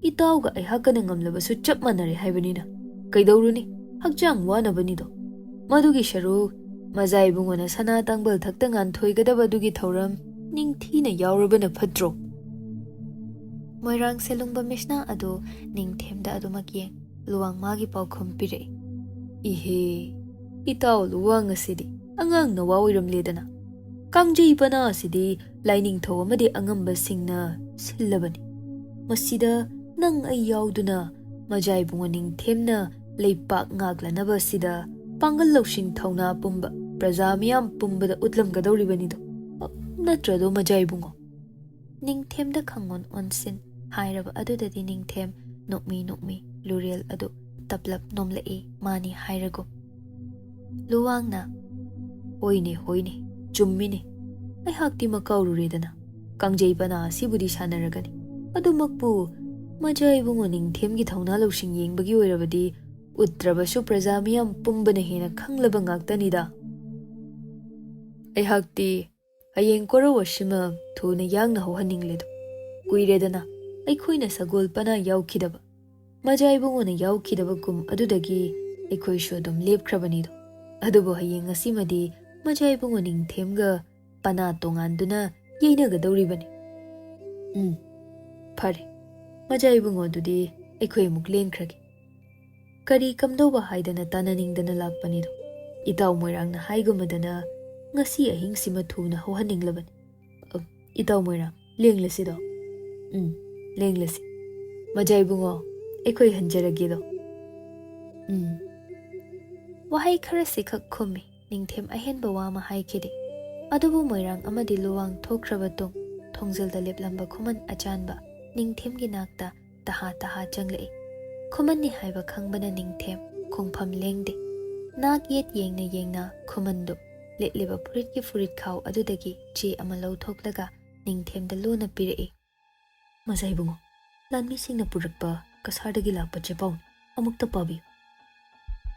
ꯏꯇꯥꯎꯒ ꯑꯩꯍꯥꯛꯀꯅ ꯉꯝꯂꯕꯁꯨ ꯆꯞ ꯃꯥꯟꯅꯔꯦ ꯍꯥꯏꯕꯅꯤꯅ꯫ ꯀꯩꯗꯧꯔꯨꯅꯤ, ꯍꯛꯆꯥꯡ ꯋꯥꯅꯕꯅꯤꯗꯣ꯫ ꯃꯗꯨꯒꯤ ꯁꯔꯨꯛ ꯃꯖꯥ ꯏꯕꯨꯡꯉꯣꯅ ꯁꯅꯥ ꯇꯥꯡꯕꯜ ꯊꯛꯇ ꯉꯥꯟꯊꯣꯏꯒꯗꯕ ꯑꯗꯨꯒꯤ ꯊꯧꯔꯝ ꯅꯤꯡꯊꯤꯅ ꯌꯥꯎꯔꯕꯅ ꯐꯠꯇ꯭ꯔꯣ? ꯃꯣꯏꯔꯥꯡ ꯁꯦꯂꯨꯡꯕ ꯃꯤꯁꯅꯥ ꯑꯗꯨ ꯅꯤꯡꯊꯦꯝꯗ ꯑꯗꯨꯃꯛ ꯌꯦꯡ, ꯂꯨꯋꯥꯡ ꯃꯥꯒꯤ ꯄꯥꯎꯈꯨꯝ ꯄꯤꯔꯛꯏ꯫ ꯏꯍꯦ, ꯏꯇꯥꯎ ꯂꯨꯋꯥꯡ ꯑꯁꯤꯗꯤ ꯑꯉꯥꯡ ꯅꯋꯥ ꯑꯣꯏꯔꯝꯂꯦꯗꯅ꯫ ꯀꯥꯡꯖꯩ ꯄꯅꯥ ꯑꯁꯤꯗꯤ ꯂꯥꯏꯅꯤꯡꯊꯧ ꯑꯃꯗꯤ ꯑꯉꯝꯕꯁꯤꯡꯅ ꯁꯤꯜꯂꯕꯅꯤ꯫ ꯃꯁꯤꯗ ꯅꯪ ꯑꯩ ꯌꯥꯎꯗꯨꯅ ꯃꯖꯥ ꯏꯕꯨꯡꯉꯣ ꯅꯤꯡꯊꯦꯝꯅ ꯂꯩꯄꯥꯛ ꯉꯥꯛꯂꯅꯕ ꯑꯁꯤꯗ ꯄꯥꯡꯒꯜ ꯂꯧꯁꯤꯡ ꯊꯧꯅꯥ ꯄꯨꯝꯕ ꯄ꯭ꯔꯖꯥ ꯃꯤꯌꯥꯝ ꯄꯨꯝꯕꯗ ꯎꯠꯂꯝꯒꯗꯧꯔꯤꯕꯅꯤꯗꯣ꯫ ꯅꯠꯇ꯭ꯔꯗꯣ, ꯃꯖꯥ ꯏꯕꯨꯡꯉꯣ?" ꯅꯤꯡꯊꯦꯝꯗ ꯈꯪꯑꯣꯟ ꯑꯣꯟꯁꯤꯟ ꯍꯥꯏꯔꯕ ꯑꯗꯨꯗꯗꯤ ꯅꯤꯡꯊꯦꯝ ꯅꯣꯛꯃꯤ ꯅꯣꯛꯃꯤ ꯂꯨꯔꯦꯜ ꯑꯗꯨ ꯇꯞꯂꯞ ꯅꯣꯝꯂꯛꯏ, ꯃꯥꯅꯤ ꯍꯥꯏꯔꯒꯨꯝ꯫ ꯂꯨꯋꯥꯡꯅ, "ꯍꯣꯏꯅꯦ, ꯍꯣꯏꯅꯦ, ꯆꯨꯝꯃꯤꯅꯦ꯫ ꯑꯩꯍꯥꯛꯇꯤ ꯃꯀꯥꯎꯔꯨꯔꯦꯗꯅ꯫ ꯀꯥꯡꯖꯩ ꯄꯅꯥ ꯑꯁꯤꯕꯨꯗꯤ ꯁꯥꯟꯅꯔꯒꯅꯤ꯫ ꯑꯗꯨꯃꯛꯄꯨ ꯃꯖꯥ ꯏꯕꯨꯡꯉꯣ ꯅꯤꯡꯊꯦꯝꯒꯤ ꯊꯧꯅꯥ ꯂꯧꯁꯤꯡ ꯌꯦꯡꯕꯒꯤ ꯑꯣꯏꯔꯕꯗꯤ ꯎꯠꯇ꯭ꯔꯕꯁꯨ ꯄ꯭ꯔꯖꯥ ꯃꯤꯌꯥꯝ ꯄꯨꯝꯕꯅ ꯍꯦꯟꯅ ꯈꯪꯂꯕ ꯉꯥꯛꯇꯅꯤꯗ꯫ ꯑꯩꯍꯥꯛꯇꯤ ꯍꯌꯦꯡ ꯀꯣꯔꯧ ꯑꯁꯤꯃ ꯊꯨꯅ ꯌꯥꯡꯅ ꯍꯧꯍꯟꯅꯤꯡꯂꯦꯗꯣ꯫ ꯀꯨꯏꯔꯦꯗꯅ ꯑꯩꯈꯣꯏꯅ ꯁꯒꯣꯜ ꯄꯅꯥ ꯌꯥꯎꯈꯤꯗꯕ꯫ ꯃꯖꯥ ꯏꯕꯨꯡꯉꯣꯅ ꯌꯥꯎꯈꯤꯗꯕꯒꯨꯝ ꯑꯗꯨꯗꯒꯤ ꯑꯩꯈꯣꯏꯁꯨ ꯑꯗꯨꯝ ꯂꯦꯞꯈ꯭ꯔꯕꯅꯤꯗꯣ꯫ ꯑꯗꯨꯕꯨ ꯍꯌꯦꯡ ꯉꯁꯤꯃꯗꯤ ꯃꯖꯥ ꯏꯕꯨꯡꯉꯣ ꯅꯤꯡꯊꯦꯝꯒ ꯄꯅꯥ ꯇꯣꯉꯥꯟꯗꯨꯅ ꯌꯩꯅꯒꯗꯧꯔꯤꯕꯅꯤ꯫ ꯎꯝ, ꯐꯔꯦ꯫ ꯃꯖꯥ ꯏꯕꯨꯡꯉꯣ, ꯑꯗꯨꯗꯤ ꯑꯩꯈꯣꯏ ꯑꯃꯨꯛ ꯂꯦꯟꯈ꯭ꯔꯒꯦ꯫ ꯀꯔꯤ ꯀꯝꯗꯧꯕ ꯍꯥꯏꯗꯅ ꯇꯥꯟꯅꯅꯤꯡꯗꯅ ꯂꯥꯛꯄꯅꯤꯗꯣ꯫ ꯏꯇꯥꯎ ꯃꯣꯏꯔꯥꯡꯅ ꯍꯥꯏꯒꯨꯝꯃꯗꯅ ꯉꯁꯤ ꯑꯍꯤꯡꯁꯤꯃ ꯊꯨꯅ ꯍꯧꯍꯟꯅꯤꯡꯂꯕꯅꯤ꯫ ꯑ, ꯏꯇꯥꯎ ꯃꯣꯏꯔꯥꯡ, ꯂꯦꯡꯂꯁꯤꯗꯣ? ꯎꯝ, ꯂꯦꯡꯂꯁꯤ꯫ ꯃꯖꯥ ꯏꯕꯨꯡꯉꯣ, ꯑꯩꯈꯣꯏ ꯍꯟꯖꯔꯒꯦꯗꯣ꯫ ꯎꯝ꯫ ꯋꯥꯍꯩ ꯈꯔꯁꯤꯈꯛ ꯈꯨꯝꯃꯤ꯫ ꯅꯤꯡꯊꯦꯝ ꯑꯍꯦꯟꯕ ꯋꯥ ꯑꯃ ꯍꯥꯏꯈꯤꯗꯦ꯫ ꯑꯗꯨꯕꯨ ꯃꯣꯏꯔꯥꯡ ꯑꯃꯗꯤ ꯂꯨꯋꯥꯡ ꯊꯣꯛꯈ꯭ꯔꯕ ꯇꯨꯡ ꯊꯣꯡꯖꯤꯜꯗ ꯂꯦꯞꯂꯝꯕ ꯈꯨꯃꯟ ꯑꯆꯥꯟꯕ ꯅꯤꯡꯊꯦꯝꯒꯤ ꯅꯥꯛꯇ ꯇꯍꯥ ꯇꯍꯥ ꯆꯪꯂꯛꯏ꯫ ꯈꯨꯃꯟꯅꯤ ꯍꯥꯏꯕ ꯈꯪꯕꯅ ꯅꯤꯡꯊꯦꯝ ꯈꯣꯡꯐꯝ ꯂꯦꯡꯗꯦ꯫ ꯅꯥꯛ ꯌꯦꯠ ꯌꯦꯡꯅ ꯌꯦꯡꯅ ꯈꯨꯃꯟꯗꯨ ꯂꯤꯠꯂꯤꯕ ꯐꯨꯔꯤꯠꯀꯤ ꯐꯨꯔꯤꯠꯈꯥꯎ ꯑꯗꯨꯗꯒꯤ ꯆꯦ ꯑꯃ ꯂꯧꯊꯣꯛꯂꯒ ꯅꯤꯡꯊꯦꯝꯗ ꯂꯣꯟꯅ ꯄꯤꯔꯛꯏ꯫ "ꯃꯖꯥ ꯏꯕꯨꯡꯉꯣ, ꯂꯥꯟꯃꯤꯁꯤꯡꯅ ꯄꯨꯔꯛꯄ ꯀꯁꯥꯔꯗꯒꯤ ꯂꯥꯛꯄ ꯆꯦꯄꯥꯎꯅꯤ꯫ ꯑꯃꯨꯛꯇ ꯄꯥꯕꯤꯌꯨ꯫"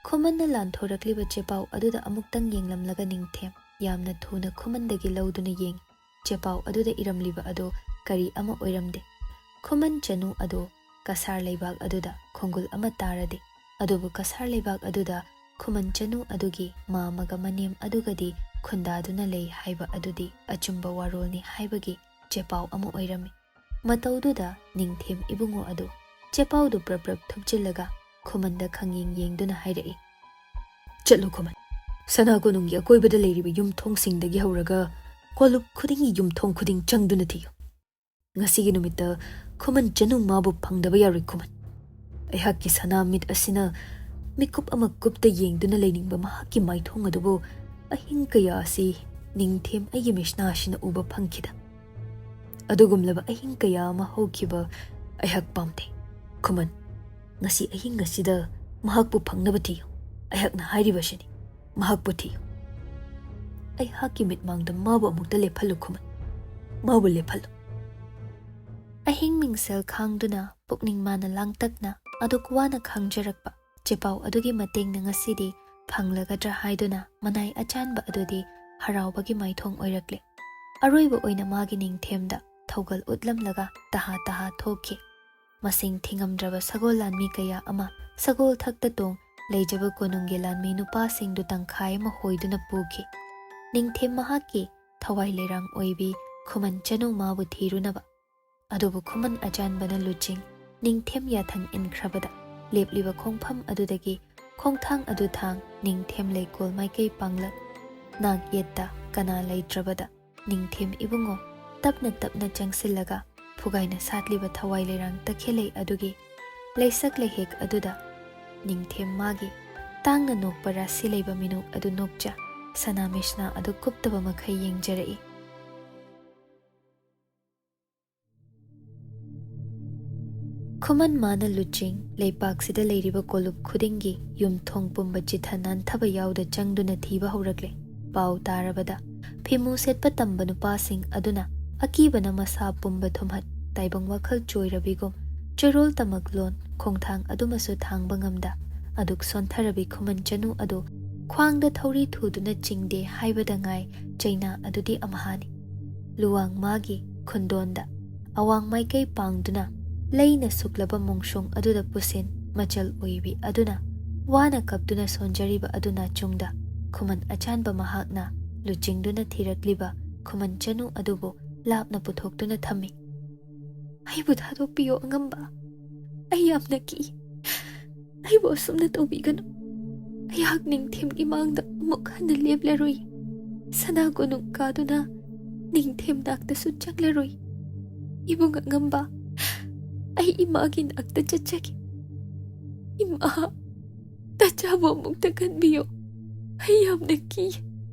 ꯈꯨꯃꯟꯅ ꯂꯥꯟꯊꯣꯔꯛꯂꯤꯕ ꯆꯦꯄꯥꯎ ꯑꯗꯨꯗ ꯑꯃꯨꯛꯇꯪ ꯌꯦꯡꯂꯝꯂꯒ ꯅꯤꯡꯊꯦꯝ ꯌꯥꯝꯅ ꯊꯨꯅ ꯈꯨꯃꯟꯗꯒꯤ ꯂꯧꯗꯨꯅ ꯌꯦꯡꯏ꯫ ꯆꯦꯄꯥꯎ ꯑꯗꯨꯗ ꯏꯔꯝꯂꯤꯕ ꯑꯗꯨ ꯀꯔꯤ ꯑꯃ ꯑꯣꯏꯔꯝꯗꯦ꯫ ꯈꯨꯃꯟ ꯆꯅꯨ ꯑꯗꯨ ꯀꯁꯥꯔ ꯂꯩꯕꯥꯛ ꯑꯗꯨꯗ ꯈꯣꯡꯒꯨꯜ ꯑꯃ ꯇꯥꯔꯗꯦ꯫ ꯑꯗꯨꯕꯨ ꯀꯁꯥꯔ ꯂꯩꯕꯥꯛ ꯑꯗꯨꯗ ꯈꯨꯃꯟ ꯆꯅꯨ ꯑꯗꯨꯒꯤ ꯃꯥꯝꯃꯒ ꯃꯅꯦꯝ ꯑꯗꯨꯒꯗꯤ ꯈꯨꯟꯗꯥꯗꯨꯅ ꯂꯩ ꯍꯥꯏꯕ ꯑꯗꯨꯗꯤ ꯑꯆꯨꯝꯕ ꯋꯥꯔꯣꯜꯅꯤ ꯍꯥꯏꯕꯒꯤ ꯆꯦꯄꯥꯎ ꯑꯃ ꯑꯣꯏꯔꯝꯃꯤ꯫ ꯃꯇꯧꯗꯨꯗ ꯅꯤꯡꯊꯦꯝ ꯏꯕꯨꯡꯉꯣ ꯑꯗꯨ ꯆꯦꯄꯥꯎꯗꯨ ꯄ꯭ꯔꯞ ꯄ꯭ꯔꯞ ꯊꯨꯞꯆꯤꯜꯂꯒ ꯈꯨꯃꯟꯗ ꯈꯪꯌꯦꯡ ꯌꯦꯡꯗꯨꯅ ꯍꯥꯏꯔꯛꯏ, "ꯆꯠꯂꯨ ꯈꯨꯃꯟ, ꯁꯅꯥ ꯀꯣꯅꯨꯡꯒꯤ ꯑꯀꯣꯏꯕꯗ ꯂꯩꯔꯤꯕ ꯌꯨꯝꯊꯣꯡꯁꯤꯡꯗꯒꯤ ꯍꯧꯔꯒ ꯀꯣꯂꯨꯞ ꯈꯨꯗꯤꯡꯒꯤ ꯌꯨꯝꯊꯣꯡ ꯈꯨꯗꯤꯡ ꯆꯪꯗꯨꯅ ꯊꯤꯌꯨ꯫ ꯉꯁꯤꯒꯤ ꯅꯨꯃꯤꯠꯇ ꯈꯨꯃꯟ ꯆꯅꯨ ꯃꯥꯕꯨ ꯐꯪꯗꯕ ꯌꯥꯔꯣꯏ ꯈꯨꯃꯟ꯫ ꯑꯩꯍꯥꯛꯀꯤ ꯁꯅꯥ ꯃꯤꯠ ꯑꯁꯤꯅ ꯃꯤꯀꯨꯞ ꯑꯃ ꯀꯨꯞꯇ ꯌꯦꯡꯗꯨꯅ ꯂꯩꯅꯤꯡꯕ ꯃꯍꯥꯛꯀꯤ ꯃꯥꯏꯊꯣꯡ ꯑꯗꯨꯕꯨ ꯑꯍꯤꯡ ꯀꯌꯥ ꯑꯁꯤ ꯅꯤꯡꯊꯦꯝ ꯑꯩꯒꯤ ꯃꯤꯠꯅꯥꯁꯤꯅ ꯎꯕ ꯐꯪꯈꯤꯗ꯫ ꯑꯗꯨꯒꯨꯝꯂꯕ ꯑꯍꯤꯡ ꯀꯌꯥ ꯑꯃ ꯍꯧꯈꯤꯕ ꯑꯩꯍꯥꯛ ꯄꯥꯝꯗꯦ꯫ ꯈꯨꯃꯟ, ꯉꯁꯤ ꯑꯍꯤꯡ ꯑꯁꯤꯗ ꯃꯍꯥꯛꯄꯨ ꯐꯪꯅꯕ ꯊꯤꯌꯨ꯫ ꯑꯩꯍꯥꯛꯅ ꯍꯥꯏꯔꯤꯕꯁꯤꯅꯤ, ꯃꯍꯥꯛꯄꯨ ꯊꯤꯌꯨ꯫ ꯑꯩꯍꯥꯛꯀꯤ ꯃꯤꯠꯃꯥꯡꯗ ꯃꯥꯕꯨ ꯑꯃꯨꯛꯇ ꯂꯦꯞꯍꯜꯂꯨ ꯈꯨꯃꯟ, ꯃꯥꯕꯨ ꯂꯦꯞꯍꯜꯂꯨ꯫ ꯑꯍꯤꯡ ꯃꯤꯡꯁꯦꯜ ꯈꯥꯡꯗꯨꯅ ꯄꯨꯛꯅꯤꯡ ꯃꯥꯅ ꯂꯥꯡꯇꯛꯅ ꯑꯗꯨꯛ ꯋꯥꯅ ꯈꯥꯡꯖꯔꯛꯄ ꯆꯦꯄꯥꯎ ꯑꯗꯨꯒꯤ ꯃꯇꯦꯡꯅ ꯉꯁꯤꯗꯤ ꯐꯪꯂꯒꯗ꯭ꯔꯥ ꯍꯥꯏꯗꯨꯅ ꯃꯅꯥꯏ ꯑꯆꯥꯟꯕ ꯑꯗꯨꯗꯤ ꯍꯔꯥꯎꯕꯒꯤ ꯃꯥꯏꯊꯣꯡ ꯑꯣꯏꯔꯛꯂꯦ꯫ ꯑꯔꯣꯏꯕ ꯑꯣꯏꯅ ꯃꯥꯒꯤ ꯅꯤꯡꯊꯦꯝꯗ ꯊꯧꯒꯜ ꯎꯠꯂꯝꯂꯒ ꯇꯍꯥ ꯇꯍꯥ ꯊꯣꯛꯈꯤ꯫ ꯃꯁꯤꯡ ꯊꯤꯉꯝꯗ꯭ꯔꯕ ꯁꯒꯣꯜ ꯂꯥꯟꯃꯤ ꯀꯌꯥ ꯑꯃ ꯁꯒꯣꯜ ꯊꯛꯇ ꯇꯣꯡ ꯂꯩꯖꯕ ꯀꯣꯅꯨꯡꯒꯤ ꯂꯥꯟꯃꯤ ꯅꯨꯄꯥꯁꯤꯡꯗꯨ ꯇꯪꯈꯥꯏ ꯑꯃ ꯍꯣꯏꯗꯨꯅ ꯄꯨꯈꯤ꯫ ꯅꯤꯡꯊꯦꯝ ꯃꯍꯥꯛꯀꯤ ꯊꯋꯥꯏ ꯂꯩꯔꯥꯡ ꯑꯣꯏꯕꯤ ꯈꯨꯃꯟ ꯆꯅꯨ ꯃꯥꯕꯨ ꯊꯤꯔꯨꯅꯕ꯫ ꯑꯗꯨꯕꯨ ꯈꯨꯃꯟ ꯑꯆꯥꯟꯕꯅ ꯂꯨꯆꯤꯡ ꯅꯤꯡꯊꯦꯝ ꯌꯥꯊꯪ ꯏꯟꯈ꯭ꯔꯕꯗ ꯂꯦꯞꯂꯤꯕ ꯈꯣꯡꯐꯝ ꯑꯗꯨꯗꯒꯤ ꯈꯣꯡꯊꯥꯡ ꯑꯗꯨ ꯊꯥꯡ ꯅꯤꯡꯊꯦꯝ ꯂꯩꯀꯣꯜ ꯃꯥꯏꯀꯩ ꯄꯥꯡꯂꯛ ꯅꯥꯛ ꯌꯦꯠꯇ ꯀꯅꯥ ꯂꯩꯇ꯭ꯔꯕꯗ ꯅꯤꯡꯊꯦꯝ ꯏꯕꯨꯡꯉꯣ ꯇꯞꯅ ꯇꯞꯅ ꯆꯪꯁꯤꯜꯂꯒ ꯐꯨꯒꯥꯏꯅ ꯁꯥꯠꯂꯤꯕ ꯊꯋꯥꯏ ꯂꯩꯔꯥꯡ ꯇꯈꯦꯜꯂꯩ ꯑꯗꯨꯒꯤ ꯂꯩꯁꯛ ꯂꯩꯍꯦꯛ ꯑꯗꯨꯗ ꯅꯤꯡꯊꯦꯝ ꯃꯥꯒꯤ ꯇꯥꯡꯅ ꯅꯣꯛꯄ ꯔꯥꯁꯤ ꯂꯩꯕ ꯃꯤꯅꯣꯛ ꯑꯗꯨ ꯅꯣꯛꯆ ꯁꯅꯥ ꯃꯤꯁꯅꯥ ꯑꯗꯨ ꯀꯨꯞꯇꯕ ꯃꯈꯩ ꯌꯦꯡꯖꯔꯛꯏ꯫ ꯈꯨꯃꯟ ꯃꯥꯅ ꯂꯨꯆꯤꯡ ꯂꯩꯄꯥꯛꯁꯤꯗ ꯂꯩꯔꯤꯕ ꯀꯣꯂꯨꯞ ꯈꯨꯗꯤꯡꯒꯤ ꯌꯨꯝꯊꯣꯡ ꯄꯨꯝꯕ ꯆꯤꯊ ꯅꯥꯟꯊꯕ ꯌꯥꯎꯗ ꯆꯪꯗꯨꯅ ꯊꯤꯕ ꯍꯧꯔꯛꯂꯦ꯫ ꯄꯥꯎ ꯇꯥꯔꯕꯗ ꯐꯤꯃꯨ ꯁꯦꯠꯄ ꯇꯝꯕ ꯅꯨꯄꯥꯁꯤꯡ ꯑꯗꯨꯅ ꯑꯀꯤꯕꯅ ꯃꯁꯥ ꯄꯨꯝꯕ ꯊꯨꯝꯍꯠ ꯇꯥꯏꯕꯪ ꯋꯥꯈꯜ ꯆꯣꯏꯔꯕꯤꯒꯨꯝ ꯆꯦꯔꯣꯜ ꯇꯃꯛꯂꯣꯟ ꯈꯣꯡꯊꯥꯡ ꯑꯗꯨꯃꯁꯨ ꯊꯥꯡꯕ ꯉꯝꯗ ꯑꯗꯨꯛ ꯁꯣꯟꯊꯔꯕꯤ ꯈꯨꯃꯟ ꯆꯅꯨ ꯑꯗꯨ ꯈ꯭ꯋꯥꯡꯗ ꯊꯧꯔꯤ ꯊꯨꯗꯨꯅ ꯆꯤꯡꯗꯦ ꯍꯥꯏꯕꯗ ꯉꯥꯏ ꯆꯩꯅꯥ ꯑꯗꯨꯗꯤ ꯑꯃꯍꯥꯅꯤ꯫ ꯂꯨꯋꯥꯡ ꯃꯥꯒꯤ ꯈꯨꯟꯗꯣꯟꯗ ꯑꯋꯥꯡ ꯃꯥꯏꯀꯩ ꯄꯥꯡꯗꯨꯅ ꯂꯩꯅ ꯁꯨꯛꯂꯕ ꯃꯣꯡꯁꯣꯡ ꯑꯗꯨꯗ ꯄꯨꯁꯤꯟ ꯃꯆꯜ ꯑꯣꯏꯕꯤ ꯑꯗꯨꯅ ꯋꯥꯅ ꯀꯞꯇꯨꯅ ꯁꯣꯟꯖꯔꯤꯕ ꯑꯗꯨ ꯅꯥꯆꯨꯡꯗ ꯈꯨꯃꯟ ꯑꯆꯥꯟꯕ ꯃꯍꯥꯛꯅ ꯂꯨꯆꯤꯡꯗꯨꯅ ꯊꯤꯔꯛꯂꯤꯕ ꯈꯨꯃꯟ ꯆꯅꯨ ꯑꯗꯨꯕꯨ ꯂꯥꯞꯅ ꯄꯨꯊꯣꯛꯇꯨꯅ ꯊꯝꯃꯤ꯫ "ꯑꯩꯕꯨ ꯊꯥꯗꯣꯛꯄꯤꯌꯨ ꯑꯉꯝꯕ, ꯑꯩ ꯌꯥꯝꯅ ꯀꯤ꯫ ꯑꯩꯕꯨ ꯑꯁꯨꯝꯅ ꯇꯧꯕꯤꯒꯅꯨ꯫ ꯑꯩꯍꯥꯛ ꯅꯤꯡꯊꯦꯝꯒꯤ ꯃꯥꯡꯗ ꯑꯃꯨꯛ ꯍꯟꯅ ꯂꯦꯞꯂꯔꯣꯏ꯫ ꯁꯅꯥ ꯀꯣꯅꯨꯡ ꯀꯥꯗꯨꯅ ꯅꯤꯡꯊꯦꯝ ꯅꯥꯛꯇꯁꯨ ꯆꯪꯂꯔꯣꯏ꯫ ꯏꯕꯨꯡ ꯑꯉꯝꯕ, ꯑꯩ ꯏꯃꯥꯒꯤ ꯅꯥꯛꯇ ꯆꯠꯆꯒꯦ꯫ ꯏꯃꯥ, ꯅꯆꯥꯕꯨ ꯑꯃꯨꯛꯇ ꯈꯟꯕꯤꯌꯨ꯫ ꯑꯩ ꯌꯥꯝꯅ ꯀꯤ꯫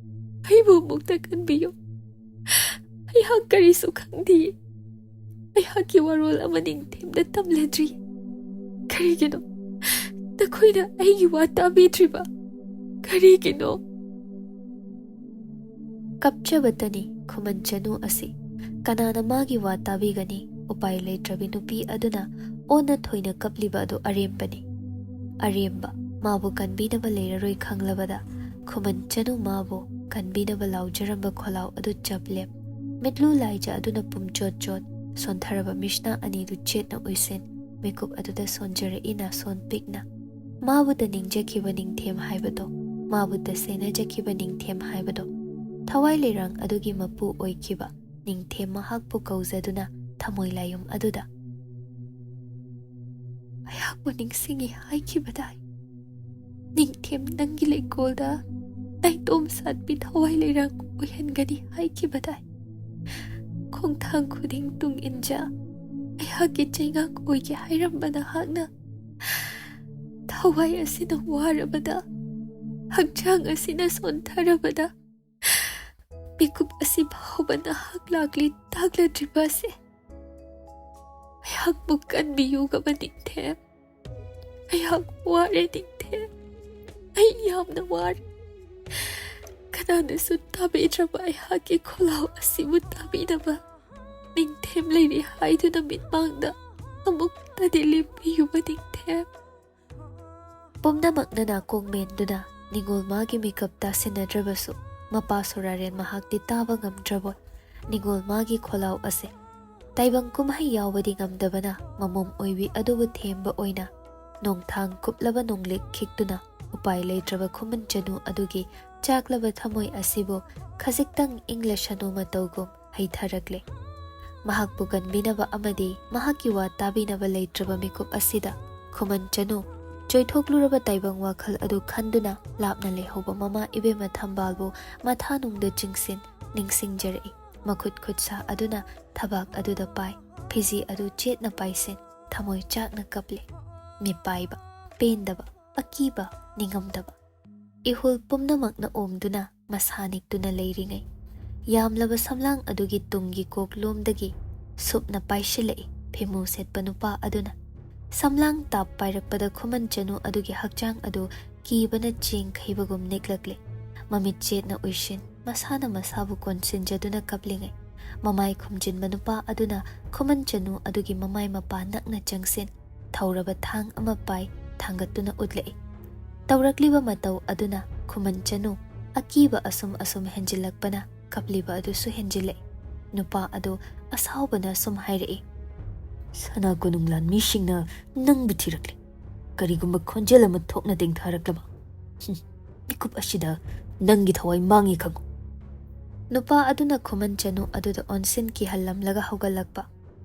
ꯑꯩꯕꯨ ꯑꯃꯨꯛꯇ ꯀꯟꯕꯤꯌꯨ꯫ ꯑꯩꯍꯥꯛ ꯀꯔꯤꯁꯨ ꯈꯪꯗꯦ꯫ ꯑꯩꯍꯥꯛꯀꯤ ꯋꯥꯔꯣꯜ ꯑꯃ ꯅꯤꯡꯊꯦꯝꯗ ꯇꯝꯂꯗ꯭ꯔꯤ꯫ ꯀꯔꯤꯒꯤꯅꯣ ꯅꯈꯣꯏꯅ ꯑꯩꯒꯤ ꯋꯥ ꯇꯥꯕꯤꯗ꯭ꯔꯤꯕ? ꯀꯔꯤꯒꯤꯅꯣ? ꯀꯞꯆꯕꯇꯅꯤ ꯈꯨꯃꯟ ꯆꯅꯨ ꯑꯁꯤ꯫ ꯀꯅꯥꯅ ꯃꯥꯒꯤ ꯋꯥ ꯇꯥꯕꯤꯒꯅꯤ? ꯎꯄꯥꯏ ꯂꯩꯇ꯭ꯔꯕꯤ ꯅꯨꯄꯤ ꯑꯗꯨꯅ ꯑꯣꯟꯅ ꯊꯣꯏꯅ ꯀꯞꯂꯤꯕ ꯑꯗꯨ ꯑꯔꯦꯝꯕꯅꯤ꯫ ꯑꯔꯦꯝꯕ, ꯃꯥꯕꯨ ꯀꯟꯕꯤꯅꯕ ꯂꯩꯔꯔꯣꯏ ꯈꯪꯂꯕꯗ ꯈꯨꯃꯟ ꯆꯅꯨ ꯃꯥꯕꯨ ꯀꯟꯕꯤꯅꯕ ꯂꯥꯎꯖꯔꯝꯕ ꯈꯣꯜꯂꯥꯎ ꯑꯗꯨ ꯆꯞ ꯂꯦꯞ꯫ ꯃꯤꯠꯂꯨ ꯂꯥꯏꯖ ꯑꯗꯨꯅ ꯄꯨꯝꯆꯣꯠ ꯆꯣꯠ, ꯁꯣꯟꯊꯔꯕ ꯃꯤꯠꯁꯅꯥ ꯑꯅꯤꯗꯨ ꯆꯦꯠꯅ ꯎꯏꯁꯤꯟ, ꯃꯤꯀꯨꯞ ꯑꯗꯨꯗ ꯁꯣꯟꯖꯔꯛꯏ ꯅꯥꯁꯣꯟ ꯄꯤꯛꯅ꯫ ꯃꯥꯕꯨꯇ ꯅꯤꯡꯖꯈꯤꯕ ꯅꯤꯡꯊꯦꯝ ꯍꯥꯏꯕꯗꯣ, ꯃꯥꯕꯨꯇ ꯁꯦꯟꯅꯖꯈꯤꯕ ꯅꯤꯡꯊꯦꯝ ꯍꯥꯏꯕꯗꯣ, ꯊꯋꯥꯏ ꯂꯩꯔꯥꯡ ꯑꯗꯨꯒꯤ ꯃꯄꯨ ꯑꯣꯏꯈꯤꯕ ꯅꯤꯡꯊꯦꯝ ꯃꯍꯥꯛꯄꯨ ꯀꯧꯖꯗꯨꯅ ꯊꯃꯣꯏ ꯂꯥꯏꯌꯨꯝ ꯑꯗꯨꯗ, "ꯑꯩꯍꯥꯛꯄꯨ ꯅꯤꯡꯁꯤꯡꯉꯤ ꯍꯥꯏꯈꯤꯕꯗꯥꯏ? ꯅꯤꯡꯊꯦꯝ ꯅꯪꯒꯤ ꯂꯩꯀꯣꯜꯗ ꯅꯥꯏꯇꯣꯝ ꯁꯥꯠꯄꯤ ꯊꯋꯥꯏ ꯂꯩꯔꯥꯡ ꯑꯣꯏꯍꯟꯒꯅꯤ ꯍꯥꯏꯈꯤꯕꯗꯥꯏ? ꯈꯣꯡꯊꯥꯡ ꯈꯨꯗꯤꯡ ꯇꯨꯡ ꯏꯟꯖ ꯑꯩꯍꯥꯛꯀꯤ ꯆꯩꯉꯥꯛ ꯑꯣꯏꯒꯦ ꯍꯥꯏꯔꯝꯕ ꯅꯍꯥꯛꯅ, ꯊꯋꯥꯏ ꯑꯁꯤꯅ ꯋꯥꯔꯕꯗ, ꯍꯛꯆꯥꯡ ꯑꯁꯤꯅ ꯁꯣꯟꯊꯔꯕꯗ, ꯃꯤꯀꯨꯞ ꯑꯁꯤ ꯐꯥꯎꯕ ꯅꯍꯥꯛ ꯂꯥꯛꯂꯤ ꯇꯥꯛꯂꯗ꯭ꯔꯤꯕ ꯑꯁꯦ ꯑꯩꯍꯥꯛꯄꯨ ꯀꯟꯕꯤꯌꯨꯒꯕ ꯅꯤꯡꯊꯦꯝ꯫ ꯑꯩꯍꯥꯛ ꯋꯥꯔꯦ ꯅꯤꯡꯊꯦꯝ꯫ ꯑꯩ ꯌꯥꯝꯅ ꯋꯥꯔꯦ꯫ ꯀꯅꯥꯅꯁꯨ ꯇꯥꯕꯤꯗ꯭ꯔꯕ ꯑꯩꯍꯥꯛꯀꯤ ꯈꯣꯜꯂꯥꯎ ꯑꯁꯤꯕꯨ ꯇꯥꯕꯤꯅꯕ ꯅꯤꯡꯊꯦꯝ ꯂꯩꯔꯤ ꯍꯥꯏꯗꯨꯅ ꯃꯤꯠꯃꯥꯡꯗ ꯑꯃꯨꯛꯇꯗꯤ ꯂꯦꯞꯄꯤꯌꯨꯕ ꯅꯤꯡꯊꯦꯝ"꯫ ꯄꯨꯝꯅꯃꯛꯅ ꯅꯥꯀꯣꯡ ꯃꯦꯟꯗꯨꯅ ꯅꯤꯉꯣꯜ ꯃꯥꯒꯤ ꯃꯤꯀꯞ ꯇꯥꯁꯤꯟꯅꯗ꯭ꯔꯕꯁꯨ, ꯃꯄꯥ ꯁꯣꯔꯥꯔꯦꯟ ꯃꯍꯥꯛꯇꯤ ꯇꯥꯕ ꯉꯝꯗ꯭ꯔꯕꯣꯏ ꯅꯤꯉꯣꯜ ꯃꯥꯒꯤ ꯈꯣꯜꯂꯥꯎ ꯑꯁꯦ꯫ ꯇꯥꯏꯕꯪ ꯀꯨꯝꯍꯩ ꯌꯥꯎꯕꯗꯤ ꯉꯝꯗꯕꯅ ꯃꯃꯣꯝ ꯑꯣꯏꯕꯤ ꯑꯗꯨꯕꯨ ꯊꯦꯝꯕ ꯑꯣꯏꯅ ꯅꯣꯡꯊꯥꯡ ꯀꯨꯞꯂꯕ ꯅꯣꯡꯂꯤꯛ ꯈꯤꯛꯇꯨꯅ ꯎꯄꯥꯏ ꯂꯩꯇ꯭ꯔꯕ ꯈꯨꯃꯟ ꯆꯅꯨ ꯑꯗꯨꯒꯤ ꯆꯥꯛꯂꯕ ꯊꯃꯣꯏ ꯑꯁꯤꯕꯨ ꯈꯖꯤꯛꯇꯪ ꯏꯪꯂꯁꯅꯨ ꯃꯇꯧꯒꯨꯝ ꯍꯩꯊꯔꯛꯂꯦ꯫ ꯃꯍꯥꯛꯄꯨ ꯀꯟꯕꯤꯅꯕ ꯑꯃꯗꯤ ꯃꯍꯥꯛꯀꯤ ꯋꯥ ꯇꯥꯕꯤꯅꯕ ꯂꯩꯇ꯭ꯔꯕ ꯃꯤꯀꯨꯞ ꯑꯁꯤꯗ ꯈꯨꯃꯟ ꯆꯅꯨ ꯆꯣꯏꯊꯣꯛꯂꯨꯔꯕ ꯇꯥꯏꯕꯪ ꯋꯥꯈꯜ ꯑꯗꯨ ꯈꯟꯗꯨꯅ ꯂꯥꯞꯅ ꯂꯩꯍꯧꯕ ꯃꯃꯥ ꯏꯕꯦꯝꯃ ꯊꯝꯕꯥꯜꯕꯨ ꯃꯊꯥꯅꯨꯡꯗ ꯆꯤꯡꯁꯤꯟ ꯅꯤꯡꯁꯤꯡꯖꯔꯛꯏ꯫ ꯃꯈꯨꯠ ꯈꯨꯠꯁꯥ ꯑꯗꯨꯅ ꯊꯕꯥꯛ ꯑꯗꯨꯗ ꯄꯥꯏ, ꯐꯤꯖꯤ ꯑꯗꯨ ꯆꯦꯠꯅ ꯄꯥꯏꯁꯤꯟ, ꯊꯃꯣꯏ ꯆꯥꯛꯅ ꯀꯞꯂꯤ꯫ ꯃꯤꯄꯥꯏꯕ, ꯄꯦꯟꯗꯕ, ꯑꯀꯤꯕ, ꯅꯤꯡꯉꯝꯗꯕ꯫ ꯏꯍꯨꯜ ꯄꯨꯝꯅꯃꯛꯅ ꯑꯣꯝꯗꯨꯅ ꯃꯁꯥ ꯅꯤꯛꯇꯨꯅ ꯂꯩꯔꯤꯉꯩ, ꯌꯥꯝꯂꯕ ꯁꯝꯂꯥꯡ ꯑꯗꯨꯒꯤ ꯇꯨꯡꯒꯤ ꯀꯣꯛꯂꯣꯝꯗꯒꯤ ꯁꯨꯞꯅ ꯄꯥꯏꯁꯤꯜꯂꯛꯏ ꯐꯤꯃꯨ ꯁꯦꯠꯄ ꯅꯨꯄꯥ ꯑꯗꯨꯅ꯫ ꯁꯝꯂꯥꯡ ꯇꯥꯞ ꯄꯥꯏꯔꯛꯄꯗ ꯈꯨꯃꯟ ꯆꯅꯨ ꯑꯗꯨꯒꯤ ꯍꯛꯆꯥꯡ ꯑꯗꯨ ꯀꯤꯕꯅ ꯆꯦꯡ ꯈꯩꯕꯒꯨꯝ ꯅꯤꯛꯂꯛꯂꯦ꯫ ꯃꯃꯤꯠ ꯆꯦꯠꯅ ꯎꯏꯁꯤꯟ, ꯃꯁꯥꯅ ꯃꯁꯥꯕꯨ ꯀꯣꯟꯁꯤꯟꯖꯗꯨꯅ ꯀꯞꯂꯤꯉꯩ, ꯃꯃꯥꯏ ꯈꯨꯝꯖꯤꯟꯕ ꯅꯨꯄꯥ ꯑꯗꯨꯅ ꯈꯨꯃꯟ ꯆꯅꯨ ꯑꯗꯨꯒꯤ ꯃꯃꯥꯏ ꯃꯄꯥ ꯅꯛꯅ ꯆꯪꯁꯤꯟ, ꯊꯧꯔꯕ ꯊꯥꯡ ꯑꯃ ꯄꯥꯏ ꯊꯥꯡꯒꯠꯇꯨꯅ ꯎꯠꯂꯛꯏ꯫ ꯇꯧꯔꯛꯂꯤꯕ ꯃꯇꯧ ꯑꯗꯨꯅ ꯈꯨꯃꯟ ꯆꯅꯨ ꯑꯀꯤꯕ ꯑꯁꯨꯝ ꯑꯁꯨꯝ ꯍꯦꯟꯖꯤꯜꯂꯛꯄꯅ ꯀꯞꯂꯤꯕ ꯑꯗꯨꯁꯨ ꯍꯦꯟꯖꯤꯜꯂꯛꯏ꯫ ꯅꯨꯄꯥ ꯑꯗꯨ ꯑꯁꯥꯎꯕꯅ ꯑꯁꯨꯝ ꯍꯥꯏꯔꯛꯏ, "ꯁꯅꯥ ꯀꯣꯅꯨꯡ ꯂꯥꯟꯃꯤꯁꯤꯡꯅ ꯅꯪꯕꯨ ꯊꯤꯔꯛꯂꯦ꯫ ꯀꯔꯤꯒꯨꯝꯕ ꯈꯣꯟꯖꯦꯜ ꯑꯃ ꯊꯣꯛꯅ ꯇꯦꯡꯊꯔꯛꯂꯕ, ꯍꯨꯝ, ꯃꯤꯀꯨꯞ ꯑꯁꯤꯗ ꯅꯪꯒꯤ ꯊꯋꯥꯏ ꯃꯥꯡꯉꯤ ꯈꯪꯉꯨ꯫" ꯅꯨꯄꯥ ꯑꯗꯨꯅ ꯈꯨꯃꯟ ꯆꯅꯨ ꯑꯗꯨꯗ ꯑꯣꯟꯁꯤꯟ ꯀꯤꯍꯜꯂꯝꯂꯒ ꯍꯧꯒꯠꯂꯛꯄ,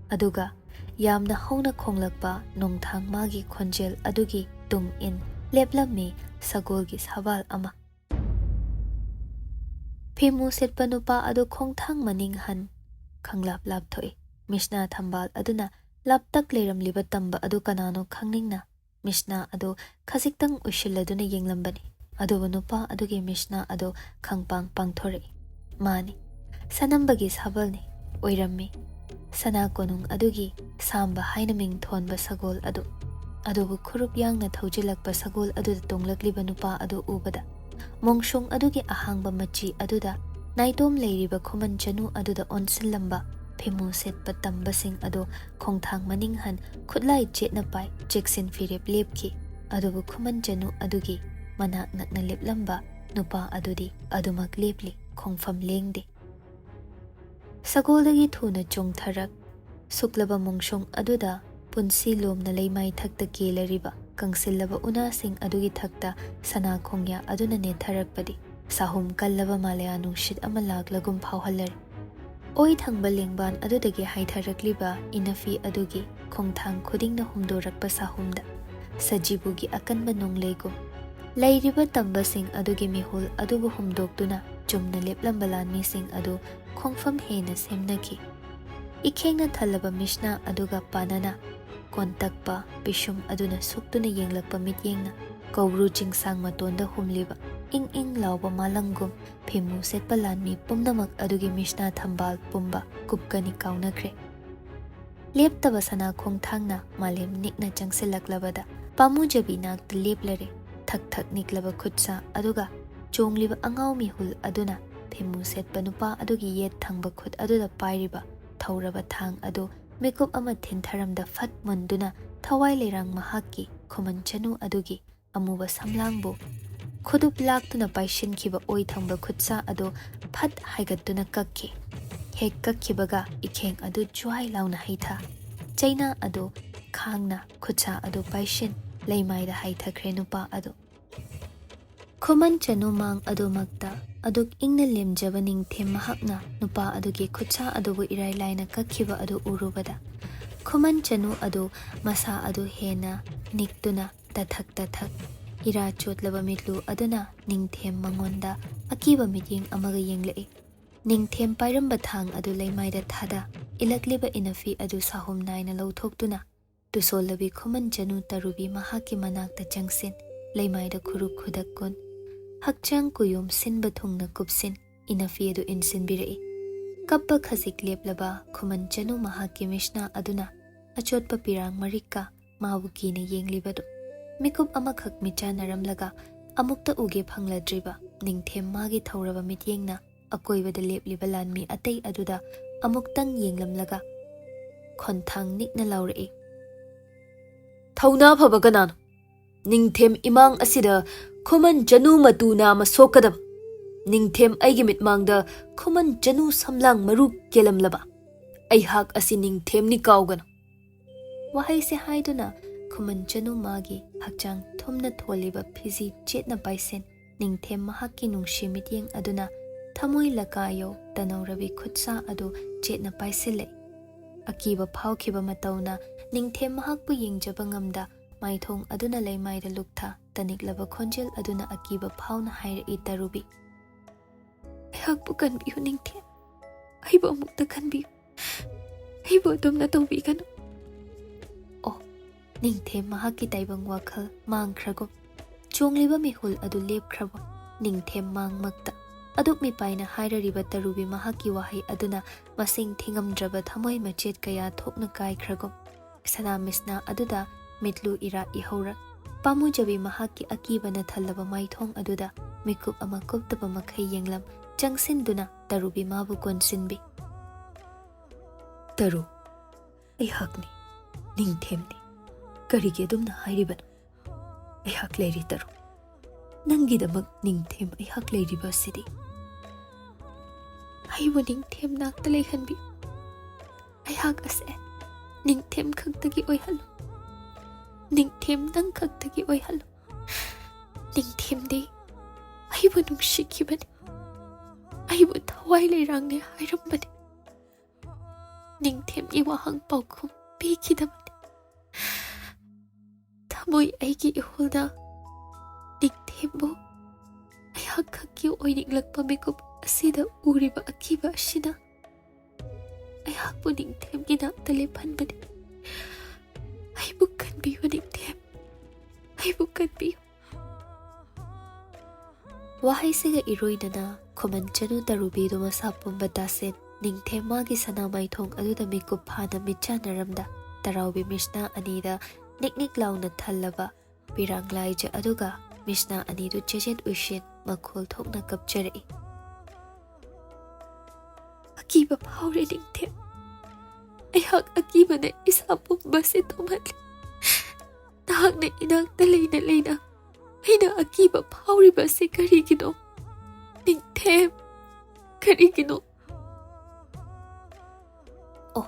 ꯑꯗꯨꯒ ꯌꯥꯝꯅ ꯍꯧꯅ ꯈꯣꯡꯂꯛꯄ ꯅꯣꯡꯊꯥꯡ ꯃꯥꯒꯤ ꯈꯣꯟꯖꯦꯜ ꯑꯗꯨꯒꯤ ꯇꯨꯡ ꯏꯟ ꯂꯦꯞꯂꯝꯃꯤ ꯁꯒꯣꯜꯒꯤ ꯁꯥꯕꯥꯜ ꯑꯃ꯫ ꯐꯤꯃꯨ ꯁꯦꯠꯄ ꯅꯨꯄꯥ ꯑꯗꯨ ꯈꯣꯡꯊꯥꯡ ꯃꯅꯤꯡ ꯍꯟ ꯈꯪꯂꯥꯞ ꯂꯥꯞꯊꯣꯛꯏ꯫ ꯃꯤꯁꯅꯥ ꯊꯝꯕꯥꯜ ꯑꯗꯨꯅ ꯂꯥꯞꯇꯛ ꯂꯩꯔꯝꯂꯤꯕ ꯇꯝꯕ ꯑꯗꯨ ꯀꯅꯥꯅꯣ ꯈꯪꯅꯤꯡꯅ ꯃꯤꯁꯅꯥ ꯑꯗꯨ ꯈꯖꯤꯛꯇꯪ ꯎꯏꯁꯤꯜꯂꯗꯨꯅ ꯌꯦꯡꯂꯝꯕꯅꯤ꯫ ꯑꯗꯨꯕꯨ ꯅꯨꯄꯥ ꯑꯗꯨꯒꯤ ꯃꯤꯁꯅꯥ ꯑꯗꯨ ꯈꯪꯄꯥꯡ ꯄꯥꯡꯊꯣꯔꯛꯏ꯫ ꯃꯥꯅꯤ, ꯁꯅꯝꯕꯒꯤ ꯁꯥꯕꯜꯅꯤ꯫ ꯑꯣꯏꯔꯝꯃꯤ꯫ ꯁꯅꯥ ꯀꯣꯅꯨꯡ ꯑꯗꯨꯒꯤ ꯁꯥꯝꯕ ꯍꯥꯏꯅ ꯃꯤꯡ ꯊꯣꯟꯕ ꯁꯒꯣꯜ ꯑꯗꯨ꯫ ꯑꯗꯨꯕꯨ ꯈꯨꯔꯨꯞ ꯌꯥꯡꯅ ꯊꯧꯖꯤꯜꯂꯛꯄ ꯁꯒꯣꯜ ꯑꯗꯨꯗ ꯇꯣꯡꯂꯛꯂꯤꯕ ꯅꯨꯄꯥ ꯑꯗꯨ ꯎꯕꯗ, ꯃꯣꯡꯁꯣꯡ ꯑꯗꯨꯒꯤ ꯑꯍꯥꯡꯕ ꯃꯆꯤ ꯑꯗꯨꯗ ꯅꯥꯏꯇꯣꯝ ꯂꯩꯔꯤꯕ ꯈꯨꯃꯟ ꯆꯅꯨ ꯑꯗꯨꯗ ꯑꯣꯟꯁꯤꯜꯂꯝꯕ ꯐꯤꯃꯨ ꯁꯦꯠꯄ ꯇꯝꯕꯁꯤꯡ ꯑꯗꯨ ꯈꯣꯡꯊꯥꯡ ꯃꯅꯤꯡ ꯍꯟ ꯈꯨꯠꯂꯥꯏ ꯆꯦꯠꯅ ꯄꯥꯏ ꯆꯦꯛꯁꯤꯟ ꯐꯤꯔꯦꯞ ꯂꯦꯞꯈꯤ꯫ ꯑꯗꯨꯕꯨ ꯈꯨꯃꯟ ꯆꯅꯨ ꯑꯗꯨꯒꯤ ꯃꯅꯥꯛ ꯅꯛꯅ ꯂꯦꯞꯂꯝꯕ ꯅꯨꯄꯥ ꯑꯗꯨꯗꯤ ꯑꯗꯨꯃꯛ ꯂꯦꯞꯂꯤ, ꯈꯣꯡꯐꯝ ꯂꯦꯡꯗꯦ꯫ ꯁꯒꯣꯜꯗꯒꯤ ꯊꯨꯅ ꯆꯣꯡꯊꯔꯛ, ꯁꯨꯛꯂꯕ ꯃꯣꯡꯁꯣꯡ ꯑꯗꯨꯗ ꯄꯨꯟꯁꯤ ꯂꯣꯝꯅ ꯂꯩꯃꯥꯏ ꯊꯛꯇ ꯀꯦꯜꯂꯔꯤꯕ ꯀꯪꯁꯤꯜꯂꯕ ꯎꯅꯥꯁꯤꯡ ꯑꯗꯨꯒꯤ ꯊꯛꯇ ꯁꯅꯥ ꯈꯣꯡꯌꯥ ꯑꯗꯨꯅ ꯅꯦꯠꯊꯔꯛꯄꯗꯤ ꯁꯥꯍꯨꯝ ꯀꯜꯂꯕ ꯃꯥꯂꯦꯌꯥ ꯅꯨꯡꯁꯤꯠ ꯑꯃ ꯂꯥꯛꯂꯒꯨꯝ ꯐꯥꯎꯍꯜꯂꯔꯤ꯫ ꯑꯣꯏ ꯊꯪꯕ ꯂꯦꯡꯕꯥꯟ ꯑꯗꯨꯗꯒꯤ ꯍꯥꯏꯊꯔꯛꯂꯤꯕ ꯏꯅꯐꯤ ꯑꯗꯨꯒꯤ ꯈꯣꯡꯊꯥꯡ ꯈꯨꯗꯤꯡꯅ ꯍꯨꯝꯗꯣꯔꯛꯄ ꯁꯥꯍꯨꯝꯗ ꯁꯖꯤꯕꯨꯒꯤ ꯑꯀꯟꯕ ꯅꯣꯡꯂꯩꯒꯨꯝ ꯂꯩꯔꯤꯕ ꯇꯝꯕꯁꯤꯡ ꯑꯗꯨꯒꯤ ꯃꯤꯍꯨꯜ ꯑꯗꯨꯕꯨ ꯍꯨꯝꯗꯣꯛꯇꯨꯅ ꯆꯨꯝꯅ ꯂꯦꯞꯂꯝꯕ ꯂꯥꯟꯃꯤꯁꯤꯡ ꯑꯗꯨ ꯈꯣꯡꯐꯝ ꯍꯦꯟꯅ ꯁꯦꯝꯅꯈꯤ꯫ ꯏꯈꯦꯡꯅ ꯊꯜꯂꯕ ꯃꯤꯁꯅꯥ ꯑꯗꯨꯒ ꯄꯥꯅꯅ ꯄꯣꯟꯇꯛꯄ ꯄꯤꯁꯨꯝ ꯑꯗꯨꯅ ꯁꯨꯛꯇꯨꯅ ꯌꯦꯡꯂꯛꯄ ꯃꯤꯠꯌꯦꯡꯅ ꯀꯧꯕ꯭ꯔꯨ ꯆꯤꯡꯁꯥꯡ ꯃꯇꯣꯟꯗ ꯍꯨꯝꯂꯤꯕ ꯏꯪ ꯏꯪ ꯂꯥꯎꯕ ꯃꯥꯂꯪꯒꯨꯝ ꯐꯤꯃꯨ ꯁꯦꯠꯄ ꯂꯥꯟꯃꯤ ꯄꯨꯝꯅꯃꯛ ꯑꯗꯨꯒꯤ ꯃꯤꯁꯅꯥ ꯊꯝꯕꯥꯜ ꯄꯨꯝꯕ ꯀꯨꯞꯀꯅꯤ ꯀꯥꯎꯅꯈ꯭ꯔꯦ꯫ ꯂꯦꯞꯇꯕ ꯁꯅꯥ ꯈꯣꯡꯊꯥꯡꯅ ꯃꯥꯂꯦꯝ ꯅꯤꯛꯅ ꯆꯪꯁꯤꯜꯂꯛꯂꯕꯗ ꯄꯥꯝꯃꯨꯖꯕꯤ ꯅꯥꯛꯇ ꯂꯦꯞꯂꯔꯦ꯫ ꯊꯛ ꯊꯛ ꯅꯤꯛꯂꯕ ꯈꯨꯠꯁꯥ ꯑꯗꯨꯒ ꯆꯣꯡꯂꯤꯕ ꯑꯉꯥꯎ ꯃꯤꯍꯨꯜ ꯑꯗꯨꯅ ꯐꯤꯃꯨ ꯁꯦꯠꯄ ꯅꯨꯄꯥ ꯑꯗꯨꯒꯤ ꯌꯦꯠ ꯊꯪꯕ ꯈꯨꯠ ꯑꯗꯨꯗ ꯄꯥꯏꯔꯤꯕ ꯊꯧꯔꯕ ꯊꯥꯡ ꯑꯗꯨ ꯃꯤꯀꯨꯞ ꯑꯃ ꯊꯤꯟꯊꯔꯝꯗ ꯐꯠ ꯃꯨꯟꯗꯨꯅ ꯊꯋꯥꯏ ꯂꯩꯔꯥꯡ ꯃꯍꯥꯛꯀꯤ ꯈꯨꯃꯟ ꯆꯅꯨ ꯑꯗꯨꯒꯤ ꯑꯃꯨꯕ ꯁꯝꯂꯥꯡꯕꯨ ꯈꯨꯗꯨꯞ ꯂꯥꯛꯇꯨꯅ ꯄꯥꯏꯁꯤꯟꯈꯤꯕ ꯑꯣꯏ ꯊꯪꯕ ꯈꯨꯠꯁꯥ ꯑꯗꯨ ꯐꯠ ꯍꯥꯏꯒꯠꯇꯨꯅ ꯀꯛꯈꯤ꯫ ꯍꯦꯛ ꯀꯛꯈꯤꯕꯒ ꯏꯈꯦꯡ ꯑꯗꯨ ꯖ꯭ꯋꯥꯏ ꯂꯥꯎꯅ ꯍꯩꯊ꯫ ꯆꯩꯅꯥ ꯑꯗꯨ ꯈꯥꯡꯅ ꯈꯨꯠꯁꯥ ꯑꯗꯨ ꯄꯥꯏꯁꯤꯟ ꯂꯩꯃꯥꯏꯗ ꯍꯥꯏꯊꯈ꯭ꯔꯦ ꯅꯨꯄꯥ ꯑꯗꯨ꯫ ꯈꯨꯃꯟ ꯆꯅꯨ ꯃꯥꯡ ꯑꯗꯨꯃꯛꯇ ꯑꯗꯨꯛ ꯏꯪꯅ ꯂꯦꯝꯖꯕ ꯅꯤꯡꯊꯦꯝ ꯃꯍꯥꯛꯅ ꯅꯨꯄꯥ ꯑꯗꯨꯒꯤ ꯈꯨꯠꯁꯥ ꯑꯗꯨꯕꯨ ꯏꯔꯥꯏ ꯂꯥꯏꯅ ꯀꯛꯈꯤꯕ ꯑꯗꯨ ꯎꯔꯨꯕꯗ ꯈꯨꯃꯟ ꯆꯅꯨ ꯑꯗꯨ ꯃꯁꯥ ꯑꯗꯨ ꯍꯦꯟꯅ ꯅꯤꯛꯇꯨꯅ ꯇꯊꯛ ꯇꯊꯛ ꯏꯔꯥ ꯆꯣꯠꯂꯕ ꯃꯤꯠꯂꯨ ꯑꯗꯨꯅ ꯅꯤꯡꯊꯦꯝ ꯃꯉꯣꯟꯗ ꯑꯀꯤꯕ ꯃꯤꯠꯌꯦꯡ ꯑꯃꯒ ꯌꯦꯡꯂꯛꯏ꯫ ꯅꯤꯡꯊꯦꯝ ꯄꯥꯏꯔꯝꯕ ꯊꯥꯡ ꯑꯗꯨ ꯂꯩꯃꯥꯏꯗ ꯊꯥꯗ ꯏꯜꯂꯛꯂꯤꯕ ꯏꯅꯐꯤ ꯑꯗꯨ ꯁꯥꯍꯨꯝ ꯅꯥꯏꯅ ꯂꯧꯊꯣꯛꯇꯨꯅ ꯇꯨꯁꯣꯜꯂꯕꯤ ꯈꯨꯃꯟ ꯆꯅꯨ ꯇꯔꯨꯕꯤ ꯃꯍꯥꯛꯀꯤ ꯃꯅꯥꯛꯇ ꯆꯪꯁꯤꯟ ꯂꯩꯃꯥꯏꯗ ꯈꯨꯔꯨ ꯈꯨꯗꯛ ꯀꯨꯟ ꯍꯛꯆꯥꯡ ꯀꯨꯌꯣꯝ ꯁꯤꯟꯕ ꯊꯨꯡꯅ ꯀꯨꯞꯁꯤꯟ ꯏꯅꯐꯤ ꯑꯗꯨ ꯏꯟꯁꯤꯟꯕꯤꯔꯛꯏ꯫ ꯀꯞꯄ ꯈꯖꯤꯛ ꯂꯦꯞꯂꯕ ꯈꯨꯃꯟ ꯆꯅꯨ ꯃꯍꯥꯛꯀꯤ ꯃꯤꯁꯅꯥ ꯑꯗꯨꯅ ꯑꯆꯣꯠꯄ ꯄꯤꯔꯥꯡ ꯃꯔꯤꯛꯀ ꯃꯥꯕꯨ ꯀꯤꯅ ꯌꯦꯡꯂꯤꯕꯗꯨ ꯃꯤꯀꯨꯞ ꯑꯃꯈꯛ ꯃꯤꯠꯆꯥꯟꯅꯔꯝꯂꯒ ꯑꯃꯨꯛꯇ ꯎꯒꯦ ꯐꯪꯂꯗ꯭ꯔꯤꯕ ꯅꯤꯡꯊꯦꯝ ꯃꯥꯒꯤ ꯊꯧꯔꯕ ꯃꯤꯠꯌꯦꯡꯅ ꯑꯀꯣꯏꯕꯗ ꯂꯦꯞꯂꯤꯕ ꯂꯥꯟꯃꯤ ꯑꯇꯩ ꯑꯗꯨꯗ ꯑꯃꯨꯛꯇꯪ ꯌꯦꯡꯂꯝꯂꯒ ꯈꯣꯟꯊꯥꯡ ꯅꯤꯛꯅ ꯂꯥꯎꯔꯛꯏ, "ꯊꯧꯅꯥ ꯐꯕ ꯀꯅꯥꯅꯣ? ꯅꯤꯡꯊꯦꯝ ꯏꯃꯥꯡ ꯑꯁꯤꯗ ꯈꯨꯃꯟ ꯆꯅꯨ ꯃꯇꯨ ꯅꯥꯝꯃ ꯁꯣꯛꯀꯗꯕ, ꯅꯤꯡꯊꯦꯝ ꯑꯩꯒꯤ ꯃꯤꯠꯃꯥꯡꯗ ꯈꯨꯃꯟ ꯆꯅꯨ ꯁꯝꯂꯥꯡ ꯃꯔꯨ ꯀꯦꯜꯂꯝꯂꯕ ꯑꯩꯍꯥꯛ ꯑꯁꯤ ꯅꯤꯡꯊꯦꯝꯅꯤ ꯀꯥꯎꯒꯅꯨ!" ꯋꯥꯍꯩꯁꯦ ꯍꯥꯏꯗꯨꯅ ꯈꯨꯃꯟ ꯆꯅꯨ ꯃꯥꯒꯤ ꯍꯛꯆꯥꯡ ꯊꯨꯝꯅ ꯊꯣꯜꯂꯤꯕ ꯐꯤꯖꯤ ꯆꯦꯠꯅ ꯄꯥꯏꯁꯤꯟ ꯅꯤꯡꯊꯦꯝ ꯃꯍꯥꯛꯀꯤ ꯅꯨꯡꯁꯤ ꯃꯤꯠꯌꯦꯡ ꯑꯗꯨꯅ ꯊꯃꯣꯏ ꯂꯀꯥꯌꯧ ꯇꯅꯧꯔꯕꯤ ꯈꯨꯠꯁꯥ ꯑꯗꯨ ꯆꯦꯠꯅ ꯄꯥꯏꯁꯤꯜꯂꯛꯏ꯫ ꯑꯀꯤꯕ ꯐꯥꯎꯈꯤꯕ ꯃꯇꯧꯅ ꯅꯤꯡꯊꯦꯝ ꯃꯍꯥꯛꯄꯨ ꯌꯦꯡꯖꯕ ꯉꯝꯗ ꯃꯥꯏꯊꯣꯡ ꯑꯗꯨꯅ ꯂꯩꯃꯥꯏꯗ ꯂꯨꯞꯊ ꯇꯅꯤꯛꯂꯕ ꯈꯣꯟꯖꯦꯜ ꯑꯗꯨꯅ ꯑꯀꯤꯕ ꯐꯥꯎꯅ ꯍꯥꯏꯔꯛꯏ, "ꯇꯔꯨꯕꯤ, ꯑꯩꯍꯥꯛꯄꯨ ꯀꯟꯕꯤꯌꯨ ꯅꯤꯡꯊꯦꯝ, ꯑꯩꯕꯨ ꯑꯃꯨꯛꯇ ꯀꯟꯕꯤꯌꯨ, ꯑꯩꯕꯨ ꯑꯗꯨꯝꯅ ꯇꯧꯕꯤꯒꯅꯨ꯫" ꯑꯣ, ꯅꯤꯡꯊꯦꯝ ꯃꯍꯥꯛꯀꯤ ꯇꯥꯏꯕꯪ ꯋꯥꯈꯜ ꯃꯥꯡꯈ꯭ꯔꯒꯨꯝ꯫ ꯆꯣꯡꯂꯤꯕ ꯃꯤꯍꯨꯜ ꯑꯗꯨ ꯂꯦꯞꯈ꯭ꯔꯕ ꯅꯤꯡꯊꯦꯝ ꯃꯥꯡꯃꯛꯇ꯫ ꯑꯗꯨꯛ ꯃꯤꯄꯥꯏꯅ ꯍꯥꯏꯔꯔꯤꯕ ꯇꯔꯨꯕꯤ ꯃꯍꯥꯛꯀꯤ ꯋꯥꯍꯩ ꯑꯗꯨꯅ ꯃꯁꯤꯡ ꯊꯤꯉꯝꯗ꯭ꯔꯕ ꯊꯃꯣꯏ ꯃꯆꯦꯠ ꯀꯌꯥ ꯊꯣꯛꯅ ꯀꯥꯏꯈ꯭ꯔꯒꯨꯝ꯫ ꯁꯅꯥ ꯃꯤꯁꯅꯥ ꯑꯗꯨꯗ ꯃꯤꯠꯂꯨ ꯏꯔꯥ ꯏꯍꯧꯔ꯫ ꯄꯥꯝꯃꯨꯖꯕꯤ ꯃꯍꯥꯛꯀꯤ ꯑꯀꯤꯕꯅ ꯊꯜꯂꯕ ꯃꯥꯏꯊꯣꯡ ꯑꯗꯨꯗ ꯃꯤꯀꯨꯞ ꯑꯃ ꯀꯨꯞꯇꯕ ꯃꯈꯩ ꯌꯦꯡꯂꯝ꯫ ꯆꯪꯁꯤꯟꯗꯨꯅ ꯇꯔꯨꯕꯤ ꯃꯥꯕꯨ ꯀꯣꯟꯁꯤꯟꯕꯤ꯫ "ꯇꯔꯨ, ꯑꯩꯍꯥꯛꯅꯤ, ꯅꯤꯡꯊꯦꯝꯅꯤ꯫ ꯀꯔꯤꯒꯤ ꯑꯗꯨꯝꯅ ꯍꯥꯏꯔꯤꯕꯅꯣ? ꯑꯩꯍꯥꯛ ꯂꯩꯔꯤ, ꯇꯔꯨ꯫ ꯅꯪꯒꯤꯗꯃꯛ ꯅꯤꯡꯊꯦꯝ ꯑꯩꯍꯥꯛ ꯂꯩꯔꯤꯕ ꯑꯁꯤꯗꯤ꯫" "ꯑꯩꯕꯨ ꯅꯤꯡꯊꯦꯝ ꯅꯥꯛꯇ ꯂꯩꯍꯟꯕꯤꯌꯨ꯫ ꯑꯩꯍꯥꯛ ꯑꯁꯦ ꯅꯤꯡꯊꯦꯝ ꯈꯛꯇꯒꯤ ꯑꯣꯏꯍꯜꯂꯨ꯫ ꯅꯤꯡꯊꯦꯝ ꯅꯪ ꯈꯛꯇꯒꯤ ꯑꯣꯏꯍꯜꯂꯨ꯫ ꯅꯤꯡꯊꯦꯝꯗꯤ ꯑꯩꯕꯨ ꯅꯨꯡꯁꯤꯈꯤꯕꯅꯤ꯫ ꯑꯩꯕꯨ ꯊꯋꯥꯏ ꯂꯩꯔꯥꯡꯅꯦ ꯍꯥꯏꯔꯝꯕꯅꯤ꯫ ꯅꯤꯡꯊꯦꯝꯒꯤ ꯋꯥꯍꯪ ꯄꯥꯎꯈꯨꯝ ꯄꯤꯈꯤꯗꯕꯅꯤ꯫ ꯊꯃꯣꯏ ꯑꯩꯒꯤ ꯏꯍꯨꯜꯗ ꯅꯤꯡꯊꯦꯝꯕꯨ ꯑꯩꯍꯥꯛ ꯈꯛꯀꯤ ꯑꯣꯏꯅꯤꯡꯂꯛꯄ ꯃꯤꯀꯨꯞ ꯑꯁꯤꯗ ꯎꯔꯤꯕ ꯑꯀꯤꯕ ꯑꯁꯤꯅ ꯑꯩꯍꯥꯛꯄꯨ ꯅꯤꯡꯊꯦꯝꯒꯤ ꯅꯥꯛꯇ ꯂꯦꯞꯍꯟꯕꯅꯤ꯫ ꯑꯩꯕꯨ ꯀꯟꯕꯤꯌꯨ ꯅꯤꯡꯊꯦꯝ, ꯑꯩꯕꯨ ꯀꯟꯕꯤꯌꯨ꯫" ꯋꯥꯍꯩꯁꯤꯒ ꯏꯔꯣꯏꯅꯅ ꯈꯨꯃꯟ ꯆꯅꯨ ꯇꯔꯨꯕꯤꯗꯨ ꯃꯁꯥ ꯄꯨꯝꯕ ꯇꯥꯁꯤꯟ, ꯅꯤꯡꯊꯦꯝ ꯃꯥꯒꯤ ꯁꯅꯥ ꯃꯥꯏꯊꯣꯡ ꯑꯗꯨꯗ ꯃꯤꯀꯨꯞ ꯐꯥꯅ ꯃꯤꯠꯆꯥꯟꯅꯔꯝꯗ, ꯇꯔꯥꯎꯕꯤ ꯃꯤꯁꯅꯥ ꯑꯅꯤꯗ ꯅꯤꯛ ꯅꯤꯛ ꯂꯥꯎꯅ ꯊꯜꯂꯕ ꯄꯤꯔꯥꯡ ꯂꯥꯏꯖ ꯑꯗꯨꯒ ꯃꯤꯁꯅꯥ ꯑꯅꯤꯗꯨ ꯆꯦꯖꯦꯠ ꯎꯏꯁꯤꯟ ꯃꯈꯣꯜ ꯊꯣꯛꯅ ꯀꯞꯆꯔꯛꯏ꯫ "ꯑꯀꯤꯕ ꯐꯥꯎꯔꯦ ꯅꯤꯡꯊꯦꯝ꯫ ꯑꯩꯍꯥꯛ ꯑꯀꯤꯕꯅ ꯏꯁꯥ ꯄꯨꯝꯕꯁꯦ ꯊꯨꯝꯍꯜꯂꯤ꯫ ꯅꯍꯥꯛꯅ ꯏꯅꯥꯛꯇ ꯂꯩꯅ ꯂꯩꯅ ꯑꯩꯅ ꯑꯀꯤꯕ ꯐꯥꯎꯔꯤꯕꯁꯤ ꯀꯔꯤꯒꯤꯅꯣ? ꯅꯤꯡꯊꯦꯝ, ꯀꯔꯤꯒꯤꯅꯣ?" ꯑꯣ,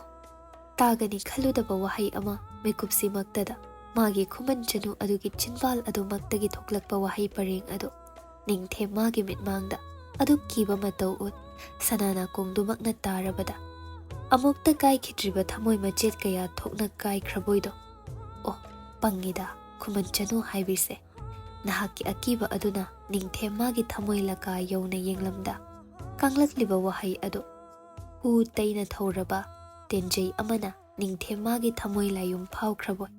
ꯇꯥꯒꯅꯤ ꯈꯜꯂꯨꯗꯕ ꯋꯥꯍꯩ ꯑꯃ ꯃꯤꯀꯨꯞꯁꯤꯃꯛꯇꯗ ꯃꯥꯒꯤ ꯈꯨꯃꯟ ꯆꯅꯨ ꯑꯗꯨꯒꯤ ꯆꯤꯟꯕꯥꯜ ꯑꯗꯨꯃꯛꯇꯒꯤ ꯊꯣꯛꯂꯛꯄ ꯋꯥꯍꯩ ꯄꯔꯦꯡ ꯑꯗꯨ ꯅꯤꯡꯊꯦꯝ ꯃꯥꯒꯤ ꯃꯤꯠꯃꯥꯡꯗ ꯑꯗꯨꯛ ꯀꯤꯕ ꯃꯇꯧ ꯎꯠ꯫ ꯁꯅꯥ ꯅꯥꯀꯣꯡꯗꯨꯃꯛꯅ ꯇꯥꯔꯕꯗ ꯑꯃꯨꯛꯇ ꯀꯥꯏꯈꯤꯗ꯭ꯔꯤꯕ ꯊꯃꯣꯏ ꯃꯆꯦꯠ ꯀꯌꯥ ꯊꯣꯛꯅ ꯀꯥꯏꯈ꯭ꯔꯕꯣꯏꯗꯣ꯫ ꯑꯣ, ꯄꯪꯉꯤꯗ ꯈꯨꯃꯟ ꯆꯅꯨ ꯍꯥꯏꯕꯤꯁꯦ꯫ ꯅꯍꯥꯛꯀꯤ ꯑꯀꯤꯕ ꯑꯗꯨꯅ ꯅꯤꯡꯊꯦꯝ ꯃꯥꯒꯤ ꯊꯃꯣꯏ ꯂꯀꯥ ꯌꯧꯅ ꯌꯦꯡꯂꯝꯗ ꯀꯥꯡꯂꯛꯂꯤꯕ ꯋꯥꯍꯩ ꯑꯗꯨ ꯍꯨ ꯇꯩꯅ ꯊꯧꯔꯕ ꯇꯦꯟꯖꯩ ꯑꯃꯅ ꯅꯤꯡꯊꯦꯝ ꯃꯥꯒꯤ ꯊꯃꯣꯏ ꯂꯥꯏꯌꯨꯝ ꯐꯥꯎꯈ꯭ꯔꯕꯣꯏ꯫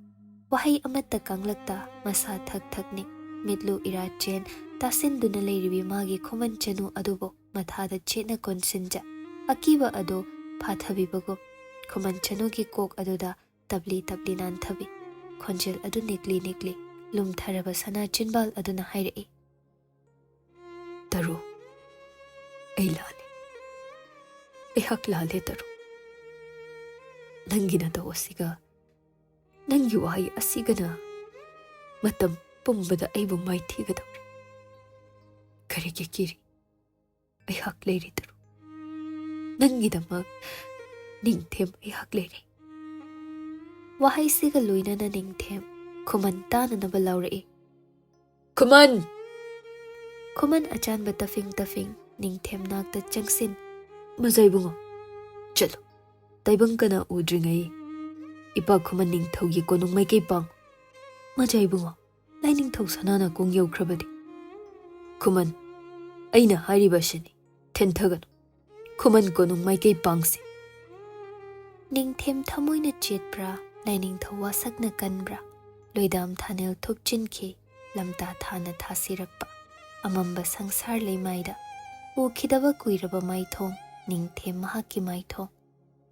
ꯋꯥꯍꯩ ꯑꯃꯠꯇ ꯀꯥꯡꯂꯛꯇ ꯃꯁꯥ ꯊꯛ ꯊꯛ ꯅꯤꯛ꯫ ꯃꯤꯠꯂꯨ ꯏꯔꯥ ꯆꯦꯟ ꯇꯥꯁꯤꯟꯗꯨꯅ ꯂꯩꯔꯤꯕꯤ ꯃꯥꯒꯤ ꯈꯨꯃꯟ ꯆꯅꯨ ꯑꯗꯨꯕꯨ ꯃꯊꯥꯗ ꯆꯦꯠꯅ ꯀꯣꯟꯁꯤꯟꯖ꯫ ꯑꯀꯤꯕ ꯑꯗꯨ ꯐꯥꯊꯕꯤꯕꯒꯨꯝ ꯈꯨꯃꯟ ꯆꯅꯨꯒꯤ ꯀꯣꯛ ꯑꯗꯨꯗ ꯇꯞꯂꯤ ꯇꯞꯂꯤ ꯅꯥꯟꯊꯕꯤ꯫ ꯈꯣꯟꯖꯦꯜ ꯑꯗꯨ ꯅꯤꯛꯂꯤ ꯅꯤꯛꯂꯤ ꯂꯨꯝꯊꯔꯕ ꯁꯅꯥ ꯆꯤꯟꯕꯥꯜ ꯑꯗꯨꯅ ꯍꯥꯏꯔꯛꯏ, "ꯇꯔꯨ, ꯑꯩ ꯂꯥꯜꯂꯦ꯫ ꯑꯩꯍꯥꯛ ꯂꯥꯜꯂꯦ, ꯇꯔꯨ꯫ ꯅꯪꯒꯤ ꯅꯇꯧ ꯑꯁꯤꯒ ꯅꯪꯒꯤ ꯋꯥꯍꯩ ꯑꯁꯤꯒꯅ ꯃꯇꯝ ꯄꯨꯝꯕꯗ ꯑꯩꯕꯨ ꯃꯥꯏꯊꯤꯒꯗꯧꯔꯦ꯫ ꯀꯔꯤꯒꯤ ꯀꯤꯔꯤ? ꯑꯩꯍꯥꯛ ꯂꯩꯔꯤ, ꯇꯔꯨ꯫ ꯅꯪꯒꯤꯗꯃꯛ ꯅꯤꯡꯊꯦꯝ ꯑꯩꯍꯥꯛ ꯂꯩꯔꯤ꯫" ꯋꯥꯍꯩꯁꯤꯒ ꯂꯣꯏꯅꯅ ꯅꯤꯡꯊꯦꯝ ꯈꯨꯃꯟ ꯇꯥꯅꯅꯕ ꯂꯥꯎꯔꯛꯏ, "ꯈꯨꯃꯟ!" ꯈꯨꯃꯟ ꯑꯆꯥꯟꯕ ꯇꯐꯤꯡ ꯇꯐꯤꯡ ꯅꯤꯡꯊꯦꯝ ꯅꯥꯛꯇ ꯆꯪꯁꯤꯟ, "ꯃꯖꯥ ꯏꯕꯨꯡꯉꯣ, ꯆꯠꯂꯨ꯫ ꯇꯥꯏꯕꯪ ꯀꯅꯥ ꯎꯗ꯭ꯔꯤꯉꯩ ꯏꯄꯥ ꯈꯨꯃꯟ ꯅꯤꯡꯊꯧꯒꯤ ꯀꯣꯅꯨꯡ ꯃꯥꯏꯀꯩ ꯄꯥꯡꯉꯨ꯫ ꯃꯖꯥ ꯏꯕꯨꯡꯉꯣ, ꯂꯥꯏꯅꯤꯡꯊꯧ ꯁꯅꯥꯅ ꯀꯣꯡ ꯌꯧꯈ꯭ꯔꯕꯗꯤ꯫ ꯈꯨꯃꯟ, ꯑꯩꯅ ꯍꯥꯏꯔꯤꯕ ꯑꯁꯤꯅꯤ, ꯊꯦꯟꯊꯒꯅꯨ꯫ ꯈꯨꯃꯟ ꯀꯣꯅꯨꯡ ꯃꯥꯏꯀꯩ ꯄꯥꯡꯁꯤ꯫" ꯅꯤꯡꯊꯦꯝ ꯊꯃꯣꯏꯅ ꯆꯦꯠꯄ꯭ꯔꯥ, ꯂꯥꯏꯅꯤꯡꯊꯧ ꯋꯥꯁꯛꯅ ꯀꯟꯕ꯭ꯔꯥ, ꯂꯣꯏꯗꯥꯝ ꯊꯥꯅꯦꯜ ꯊꯨꯞꯆꯤꯟꯈꯤ꯫ ꯂꯝꯇꯥ ꯊꯥꯅ ꯊꯥꯁꯤꯔꯛꯄ, ꯑꯃꯝꯕ ꯁꯪꯁꯥꯔ ꯂꯩꯃꯥꯏꯗ ꯎꯈꯤꯗꯕ ꯀꯨꯏꯔꯕ ꯃꯥꯏꯊꯣꯡ, ꯅꯤꯡꯊꯦꯝ ꯃꯍꯥꯛꯀꯤ ꯃꯥꯏꯊꯣꯡ꯫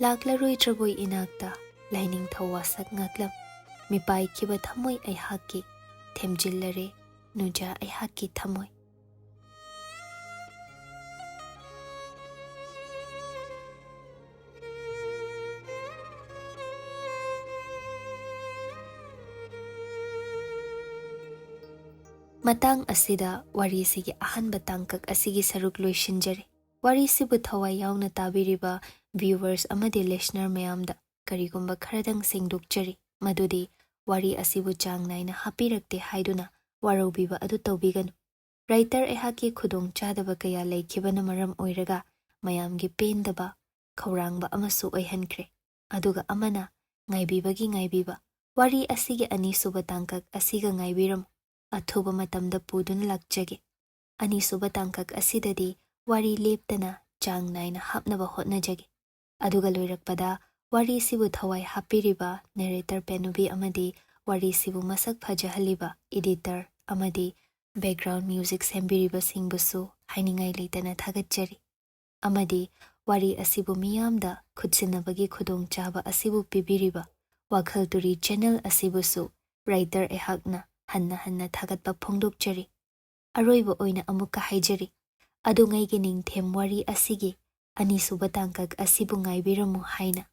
ꯂꯥꯛꯂꯔꯣꯏꯗ꯭ꯔꯕꯣꯏ ꯏꯅꯥꯛꯇ ꯂꯥꯏꯅꯤꯡꯊꯧ ꯋꯥꯁꯛ ꯉꯥꯛꯂꯝ꯫ ꯃꯤꯄꯥꯏꯈꯤꯕ ꯊꯃꯣꯏ ꯑꯩꯍꯥꯛꯀꯤ, ꯊꯦꯝꯖꯤꯜꯂꯔꯦ ꯅꯨꯖꯥ ꯑꯩꯍꯥꯛꯀꯤ ꯊꯃꯣꯏ꯫ ꯃꯇꯥꯡ ꯑꯁꯤꯗ ꯋꯥꯔꯤꯁꯤꯒꯤ ꯑꯍꯥꯟꯕ ꯇꯥꯡꯀꯛ ꯑꯁꯤꯒꯤ ꯁꯔꯨꯛ ꯂꯣꯏꯁꯤꯟꯖꯔꯦ꯫ ꯋꯥꯔꯤꯁꯤꯕꯨ ꯊꯋꯥꯏ ꯌꯥꯎꯅ ꯇꯥꯕꯤꯔꯤꯕ viewers ꯑꯃꯗꯤ listener ꯃꯌꯥꯝꯗ ꯀꯔꯤꯒꯨꯝꯕ ꯈꯔꯗꯪ ꯁꯦꯡꯗꯣꯛꯆꯔꯤ, ꯃꯗꯨꯗꯤ ꯋꯥꯔꯤ ꯑꯁꯤꯕꯨ ꯆꯥꯡ ꯅꯥꯏꯅ ꯍꯥꯞꯄꯤꯔꯛꯇꯦ ꯍꯥꯏꯗꯨꯅ ꯋꯥꯔꯧꯕꯤꯕ ꯑꯗꯨ ꯇꯧꯕꯤꯒꯅꯨ꯫ Writer ꯑꯩꯍꯥꯛꯀꯤ ꯈꯨꯗꯣꯡ ꯆꯥꯗꯕ ꯀꯌꯥ ꯂꯩꯈꯤꯕꯅ ꯃꯔꯝ ꯑꯣꯏꯔꯒ ꯃꯌꯥꯝꯒꯤ ꯄꯦꯟꯗꯕ, ꯈꯧꯔꯥꯡꯕ ꯑꯃꯁꯨ ꯑꯣꯏꯍꯟꯈ꯭ꯔꯦ꯫ ꯑꯗꯨꯒ ꯑꯃꯅ ꯉꯥꯏꯕꯤꯕꯒꯤ ꯉꯥꯏꯕꯤꯕ꯫ ꯋꯥꯔꯤ ꯑꯁꯤꯒꯤ ꯑꯅꯤꯁꯨꯕ ꯇꯥꯡꯀꯛ ꯑꯁꯤꯒ ꯉꯥꯏꯕꯤꯔꯝꯃꯨ꯫ ꯑꯊꯨꯕ ꯃꯇꯝꯗ ꯄꯨꯗꯨꯅ ꯂꯥꯛꯆꯒꯦ꯫ ꯑꯅꯤꯁꯨꯕ ꯇꯥꯡꯀꯛ ꯑꯁꯤꯗꯗꯤ ꯋꯥꯔꯤ ꯂꯦꯞꯇꯅ ꯆꯥꯡ ꯅꯥꯏꯅ ꯍꯥꯞꯅꯕ ꯍꯣꯠꯅꯖꯒꯦ꯫ ꯑꯗꯨꯒ ꯂꯣꯏꯔꯛꯄꯗ ꯋꯥꯔꯤꯁꯤꯕꯨ ꯊꯋꯥꯏ ꯍꯥꯞꯄꯤꯔꯤꯕ narrator ꯄꯦꯅꯨꯕꯤ ꯑꯃꯗꯤ ꯋꯥꯔꯤꯁꯤꯕꯨ ꯃꯁꯛ ꯐꯖꯍꯜꯂꯤꯕ editor ꯑꯃꯗꯤ background music ꯁꯦꯝꯕꯤꯔꯤꯕꯁꯤꯡꯕꯨꯁꯨ ꯍꯥꯏꯅꯤꯡꯉꯥꯏ ꯂꯩꯇꯅ ꯊꯥꯒꯠꯆꯔꯤ꯫ ꯑꯃꯗꯤ ꯋꯥꯔꯤ ꯑꯁꯤꯕꯨ ꯃꯤꯌꯥꯝꯗ ꯈꯨꯠꯁꯤꯟꯅꯕꯒꯤ ꯈꯨꯗꯣꯡꯆꯥꯕ ꯑꯁꯤꯕꯨ ꯄꯤꯕꯤꯔꯤꯕ ꯋꯥꯈꯜ ꯇꯨꯔꯤ channel ꯑꯁꯤꯕꯨꯁꯨ writer ꯑꯩꯍꯥꯛꯅ ꯍꯟꯅ ꯍꯟꯅ ꯊꯥꯒꯠꯄ ꯐꯣꯡꯗꯣꯛꯆꯔꯤ꯫ ꯑꯔꯣꯏꯕ ꯑꯣꯏꯅ ꯑꯃꯨꯛꯀ ꯍꯥꯏꯖꯔꯤ, ꯑꯗꯨꯉꯩꯒꯤ ꯅꯤꯡꯊꯦꯝ ꯋꯥꯔꯤ ꯑꯁꯤꯒꯤ ꯑꯅꯤꯁꯨꯕ ꯇꯥꯡꯀꯛ ꯑꯁꯤꯕꯨ ꯉꯥꯏꯕꯤꯔꯝꯃꯨ ꯍꯥꯏꯅ꯫